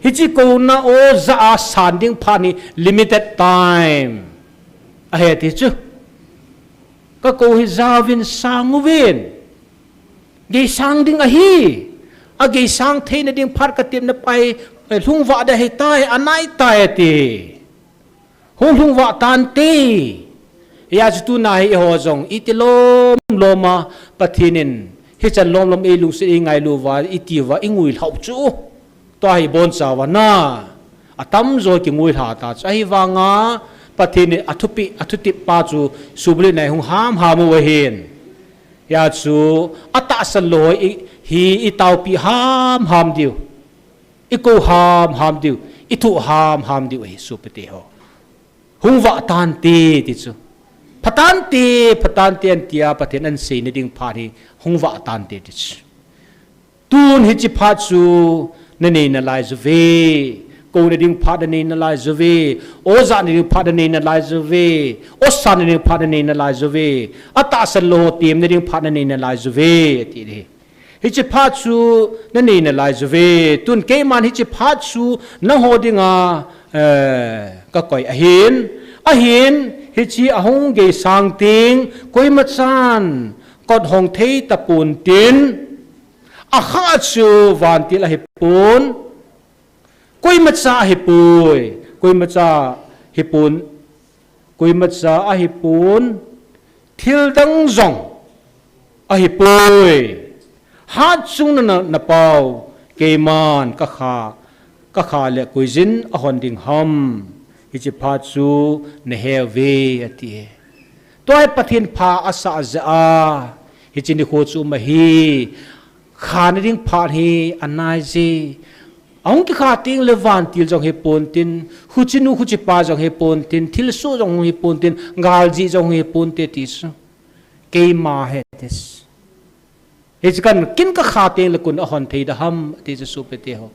Hiche kouna o jah a san ding phat hi limited time ahi ti chu. Kakou hi jauvin, sang uvin. Geisang ding ahi. Ageisang theina ding phat katepna pai, eh, lhungvah ding ahitai, anaitai ati. Hung lhungvah tante. Hia chu tuna hi eiho jong iti lomlom a Pathen in hichan lomlom eilungset eingailu uva iti uva inguilhau chu. Tua hi bonchauva na, atamjo kinguilha ta chu. Ahivanga Pathen in athupi, athutep pa chu subulhit nai hung hamham u ahin. Hia chu atahsan lou ho hi itaopi hamham diu. Ikou hamham diu. Ithoh hamham diu ahi sopite ho. Hungvah tante ti chu. Phatante, phatante antia Pathen anseina ding phat hi hungvah tante ti chu. Tun hiche phat chu nanei nalai uve. Kouna ding phat nanei nalai uve. O jahna ding phat nanei nalai uve. O sanna ding phat nanei nalai uve. Atahsan lou ho temna ding phat nanei nalai uve ati hi. Hiche phat chu nanei nalai uve. Tun keiman hiche phat chu nangho dinga, eh, kakoi ahin. Ahin, hiche ahung geisang teng, koimachan kot hong thei tapon tin, akha chu vantil ahipon, koimacha ahipoi, koimacha hipon, koimacha ahipon, thildang jong ahipoi. Hatchungnung na, napao, keiman kakha, kakha le koiyin ahon ding ham. Hiche phat chu nahe uve ati. Tua hi Pathen pha asah jeh a, hiche nikho chu um ahi. Khana ding phat hi anai je. Ahung kikha teng le vantil jong hipon tin, khuchenu khuchipa jong hipon tin, thilsoh jong hipon tin, galjih jong hipon te ti chu. Keima ahi ti chu. Hiche kan kin kakha teng le koin ahon thei da ham ti chu sopite ho.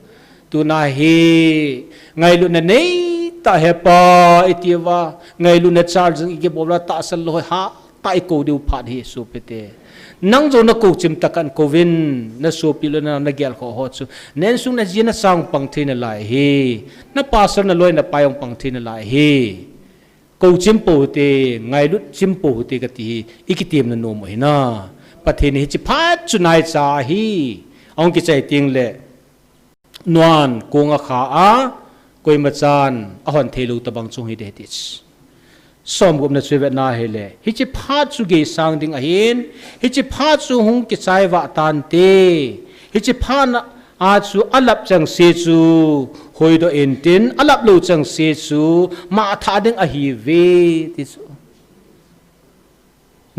Tuna hi ngailutna neitah hepa iti uva, ngailutna charge ikibol uva tahsan lou ho ha ta ikou diu phat hi sopite. Nang jong nakou chimtah a kouvin, nasopi le na, nagel kho ho chu. Na insung naji nacha pang thei nalai hi. Na pastor naloi napai pang thei nalai hi. Kou chim pou te, ngailut chim pou te kati hi, i kitemna nom u ahi na. Pathen in hiche phat chu naicha ahi, ahung kichai teng le, nuan kong akha a, koima chan ahon thei lou tabang chu hung hi ding ahi ti chu. Somgupna chu i vet na hile, hiche phat chu geisang ding ahin, hiche phat chu hung kichai vah tante, hiche phat a chu alap chengse chu hoidoh intin, alap lou chengse chu mangthah ding ahiuve ti chu.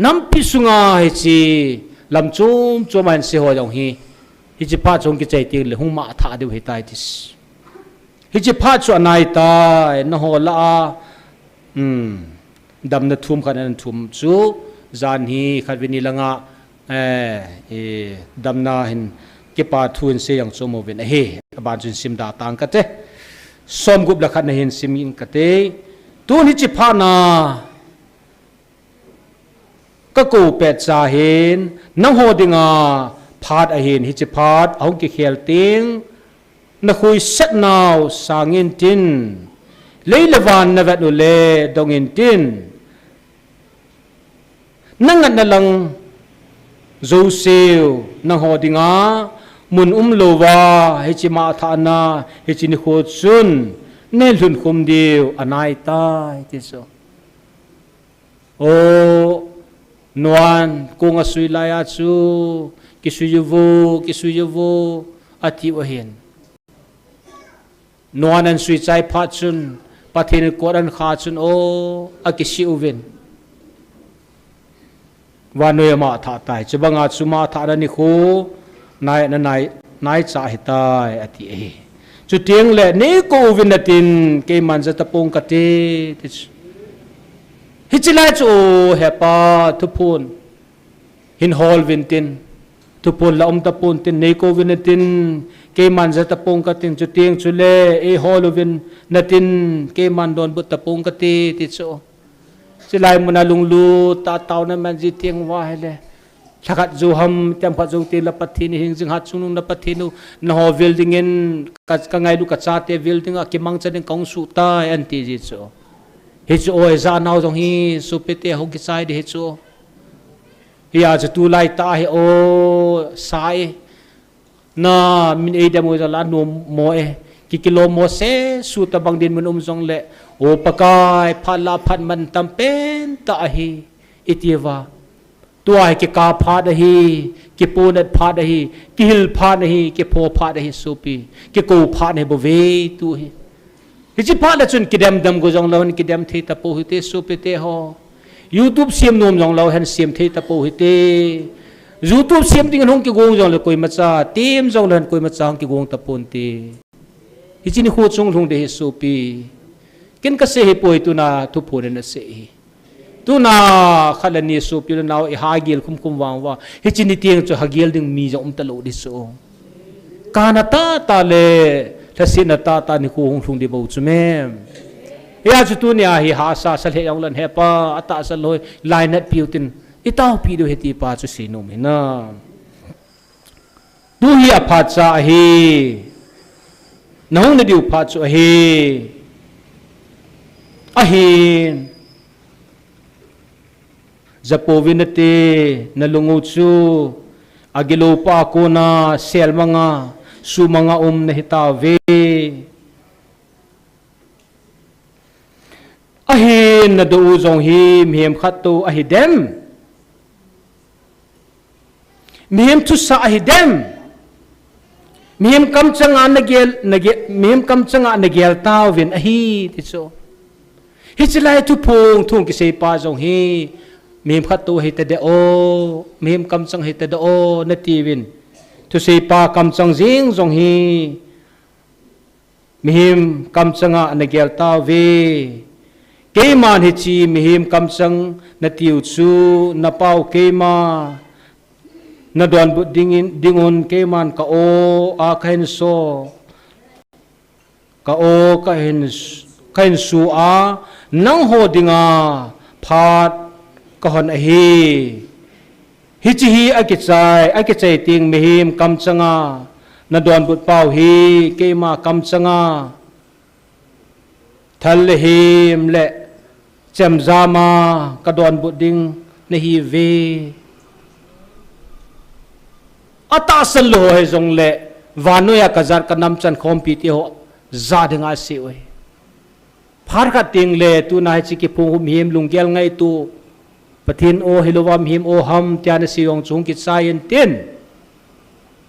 Nampi sunga hiche lam chom chom a insung ho jong hi, hiche phat chu hung kichai teng le hung mangthah diu ahitai ti chu. Hiche phat chu anaitai, nangho lah a, um, damna thum khat nan thum chu, jan hi khatvei ni langa, eh, eh, damna hin kipa thu hin sei jong chu mo uvin ahi, aban chun sim da tang kate. Somgup le khat na hin sim in kate. Tun hiche phat na, ka kou pet cha hin, nangho dinga phat ahin, hiche phat ahung kikhel teng, nakhuisat nau sang intin, lei le van navet u le dong intin, nangatna lang jouseu, nangho dinga mun umlouva, hiche mangthahna, hiche nikho chun, neilhun khum diu anaitai ti chu. O, nuan kong asui laiya chu, kisui uvo, kisui uvo, atiu ahin. Nuan ahin sui chai phat chun, Pathen kot ahin kha chun, o, akisih uvin. Vannoi a mangthah tai. Chubanga chu mangthahna nikho, nai, na nai, naicha ahitai, ati ahi. Chuteng le, neikou uvin natin, keiman ja tapong kate, ti chu. Hiche lai chu, o, hepa, thuphon hin hol uvin tin, thuphon la um tapon tin, neikou uvin natin, keiman ja tapong katin, chuteng chule, eihol uvin natin, keiman donbut tapong kate, ti chu. Chulai muna lunglut tah a taona man ji teng uva hile, lhakhat jou ham, themkhat jou teng le Pathen hi hing jing, Hatchungnung na Pathen u, nangho vil dingin, ka, ka ngailu ka chate vil dinga kimangcha ding kahung suh tai, ahin ti ji chu. Hichu o, ijat nau jong hi, sopite, hung kichai ding hichu. Hia chu tulai tah hi o, sa e. Na min eidem u jong la nom mo e. Ki, kilom mo sesu tabang dinmun um jongle, o Pakai, phat la phat mantam pen tah ahi, iti uva. Tua hi kikap phat ahi, kiponat phat ahi, kihil phat ahi, kipho phat ahi sopi, kikou phat ahi bouve tu hi. Hiche phat le chun kidem dem go jongleu hen kidem thei tapou hite sopite ho. YouTube sem nom jongleu hen sem thei tapou hite. YouTube sem dingin hung kigong jongle koimacha, tem jongleu hen koimacha hung kigong taponte. Hiche nikho chunglhung ding hi sopi. Ken kasei hipoi, tuna thuphon in asei hi. Tuna khat le ni sopi le nao iha gel khum khum vang uva, hiche ni teng chu ha gel ding mi jong um talou ding chu. Kana tahtah le lhasetna tahtah nikho hung lhung ding bou chu mem. Hia chu tunia hi hahsa sa lheh jongleu hen hepa, atahsa loi lainat piu tin, itaopi diu ahi ti pa chu seinom hinam. Tu hi aphatcha ahi. Nahung nadiu phat chu ahi. Ahin, japouvin nate, nalung u chu agilou pa a kona selmanga, sumanga um nahitauve. Ahin, nadoh u jong hi mihem khattou ahidem? Mihem thusah ahidem? Mihem kamchanga nagel, nagel, mihem kamchanga nagel tauvin ahi, ti chu. Hiche lai thuphong thu kisei pa jong hi mihem khattou ahitadeh o, mihem kamchang ahitadeh o, natiuvin. Thusei pa kamchang jeng jong hi mihem kamchanga nagel tauve. Keiman hiche mihem kamchang natiu chu napau keima nadonbut dingin, dingun keiman ka o a kahin so, ka o kahin, kahin su a, nangho dinga phat kahon ahi. Hiche hi akichai, akichai teng mihem kamchanga nadonbut pau hi keima kamchanga thal le hem le Chemjam a kadonbut ding nahiuve. Atahsan lou ho hijongle, vannoiya kajat kanamchan khompi teho, ja dinga asei uve. Phat khat tengle, tuna hiche kiphung u mihem lunggel ngaito, Pathen o hilouva mihem o ham, tia nasei jong chu hung kichai intin.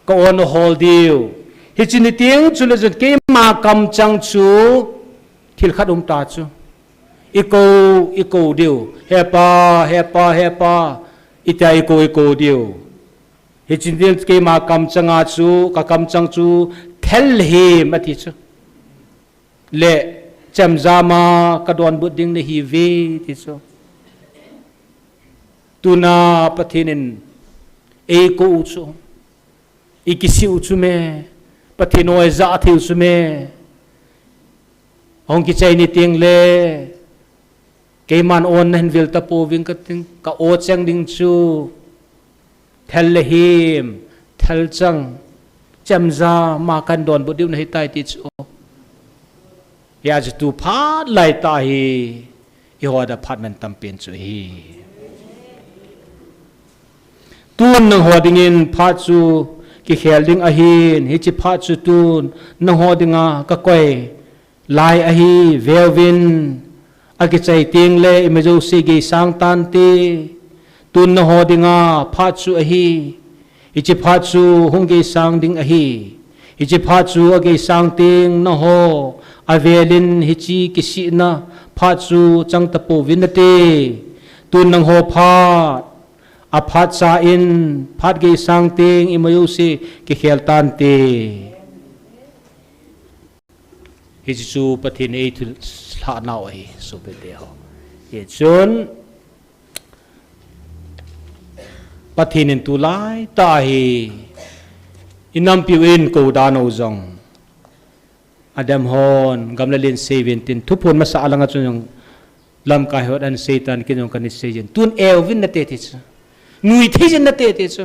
Ka-o nahol diu. Hiche niteng chule chun keima kamchang chu, thil khat um ta chu. Ikou, ikou diu. Hepa, hepa, hepa. Itia ikou, ikou diu. Hiche niteng keima kamchanga chu, kakamchang chu, thel le hem ati chu. Le, chemjam a kadonbut ding nahiuve ti chu. Tuna Pathen in eikou u chu, ikisih u chu me, Pathen o ijah thei u chu me. Hung kichai nitengle, keiman o nahin vil tapouving kating, ka-o cheng ding chu, thel le hem, thelchang, chemjam a kadonbut diu nahitai ti chu. Hijeh chun tu phat laitah hi, eiho dia phat mantam pen chu ahi. Tun nangho dingin phat chu kikhel ding ahin, hiche phat chu tun nangho dinga kakoi lai ahi, veuvin, akichai tengle ima jouse geisang tante, tun nangho dinga phat chu ahi, hiche phat chu hung geisang ding ahi, hiche phat chu ageisang teng nangho avelin hiche kisihna phat chu chang tapouvin nate, tun nangho phat, aphat cha in, phat geisang teng ima jouse kikhel tante. Hiche chu Pathen in eithulhah nau ahi, sopite ho. Hichun, Pathen in tu laitah hi, inampiu in kou dan u jong, adem hon, gam le lien seiuvin tin, thuphon masa alanga chun jong, lamkai hon aseitan, ken jong kahin seijin. Tun euvin nate ti chu. Nuithei jin nate ti chu.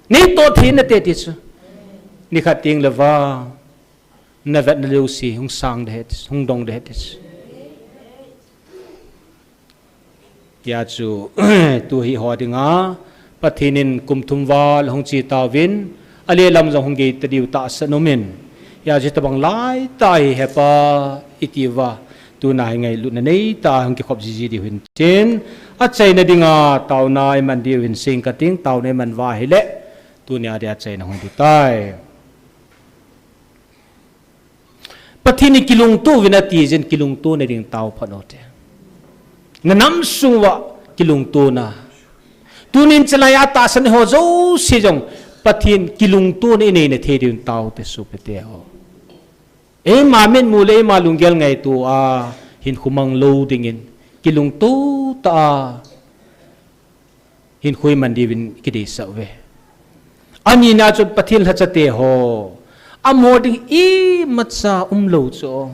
Neitoh thei nate ti chu. Nikhat tengle vang, navetna jouse hung sang ding ahi, hung dong ding ahi. Hijeh chun, tu hi eiho dinga, Pathen in kum thum val hung che tauvin, alelam jong hung gei tadiu tahsan umin. Hijeh chun tabang laitah hi hepa itiuva, tuna hi ngailutna neitah hung kikhop jiji diu hin tin, achaina dinga taona iman diu hin sing kating, taona iman uva ahile, tunia dia achaina hung diu tai. Pathen in kilungto uvin ati jeh in kilungto nading tao phat u hite. Nanam sung uva kilungtona. Tunin chalai a tahsan ho jouse jong Pathen kilungtona inei na thei diuvin tao hite sopite ho. Eima mitmu le eima lunggel ngaito a hinkho mang lou dingin kilungto tah a hinkho iman diuvin kideisah uve. Anina chun Pathen lhachate ho. Amaho ding imacha umlou chu.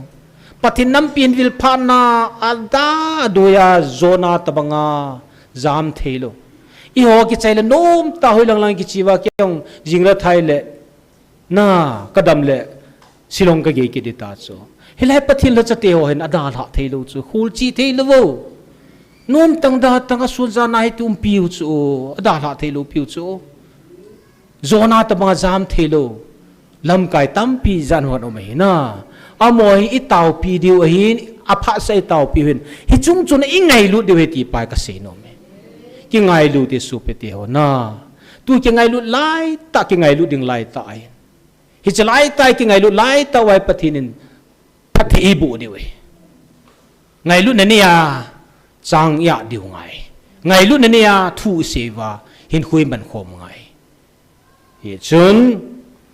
Pathen nampi hin vilphatna adang adoiya jona tabanga jam theilou. Eiho kichai le nomtah hoilang lang kicheuva kei jong jingle thai le. Na, kadam le, Shillong kagei kit ding ta chu. Hilai Pathen lhachate ho hin adalhah theilou chu, khol chi theilou vo. Nomtang datang asun jana hi tumpiu chu, adalhah theilou piu chu. Jona tabanga jam theilou. Lamkai tampi jan hon um ahi na. Amaho hi itaopi diu ahin, aphatsah itaopi u hin. Hichung chun ingailut diu ahi ti pa hi kasei nom e. Kingailu te sopite ho na. Tu kingailut laitah, kingailut ding laitah ahi. Hiche laitah, kingailut laitah uva hi Pathen in phatthei eiboh diu ahi. Ngailutna neiya, chang iah diu ngai. Ngailutna neiya, thu isei uva, hinkho iman khom ngai. Hichun,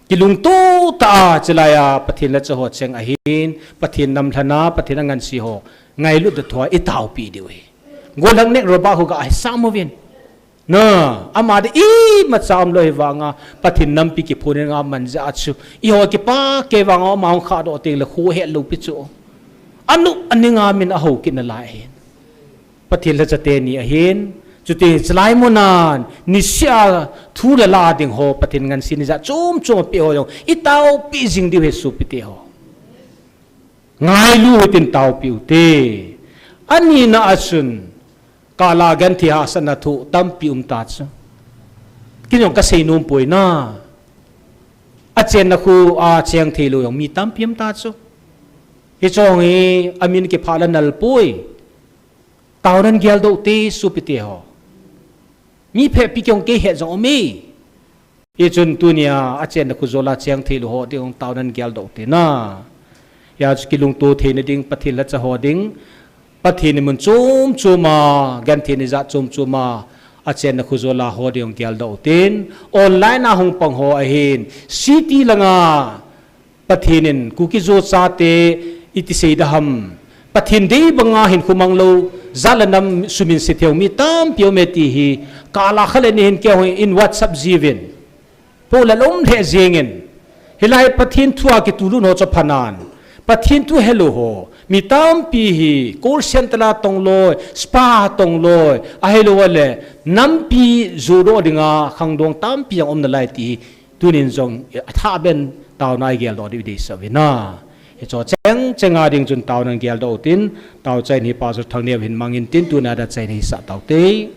kilungto tah a, chulaiya, Pathen lhacha ho cheng ahin, Pathen namlhana, Pathen angansea ho, ngailut da thua, itaopi diu ahi. Gollhang Nehru Barak hu ga ahi sam uvin. Na, ama ding imacha umlou hi vanga, Pathen nampi kiphun in nga man jeh a chu. Eiho kipah kei vanga ama hung khahdoh teng le kho hetlou pi chu. Anu, aninga min ahou kit nalai ahin. Pathen lhacha teni ahin. Chuti chulai munan, nisea thu le la ding ho, Pathen ngansena jat chom chom apeh ho jong. Itaopi jing diu ahi sopite ho. Ngailu hitin taopiu te. Anina a chun, kala genthei hahsatna thu tampi um ta chu. Kei jong kasei nom poi na. Achenna khu a cheng thei lou jong mi tampi um ta chu. Hiche hi amin kiphah la nal poi. Taona geldoh te sopite ho. Mi phabep kei jong kei het jong um e. Hichun tunia achenna khu jola cheng thei lou ho ding taona geldoh te na. Hia chu kilungto theina ding, Pathen lhacha ho ding, Pathen in mun chom chom a, genthei ni jat chom chom a, achenna khu jola ho ding geldoh tin, online a hung pang ho ahin, city langa Pathen in Kuki Zo chate iti sei da ham. Pathen dei banga hinkho mang lou, jat le nam sumin se thei mi tampi um e ti hi, kala khat le ni hin kei hon WhatsApp jiuvin. Pola lom lheh jengin. Hilai Pathen thua kitulut ho chu phanan. Pathen thu helou ho. Mi tampi hi call center a tong loi, spa tong loi. Ahilou le nampi jodoh dinga khangdong tampi jong um nalai ti hi. Tunin jong athah ben taona geldoh diu deisah uve na. Hiche cheng chenga ding chun taona geldoh tin, tao chain hi Pastor Thangneo hin mangin tin tuna da chain hi sah tau te.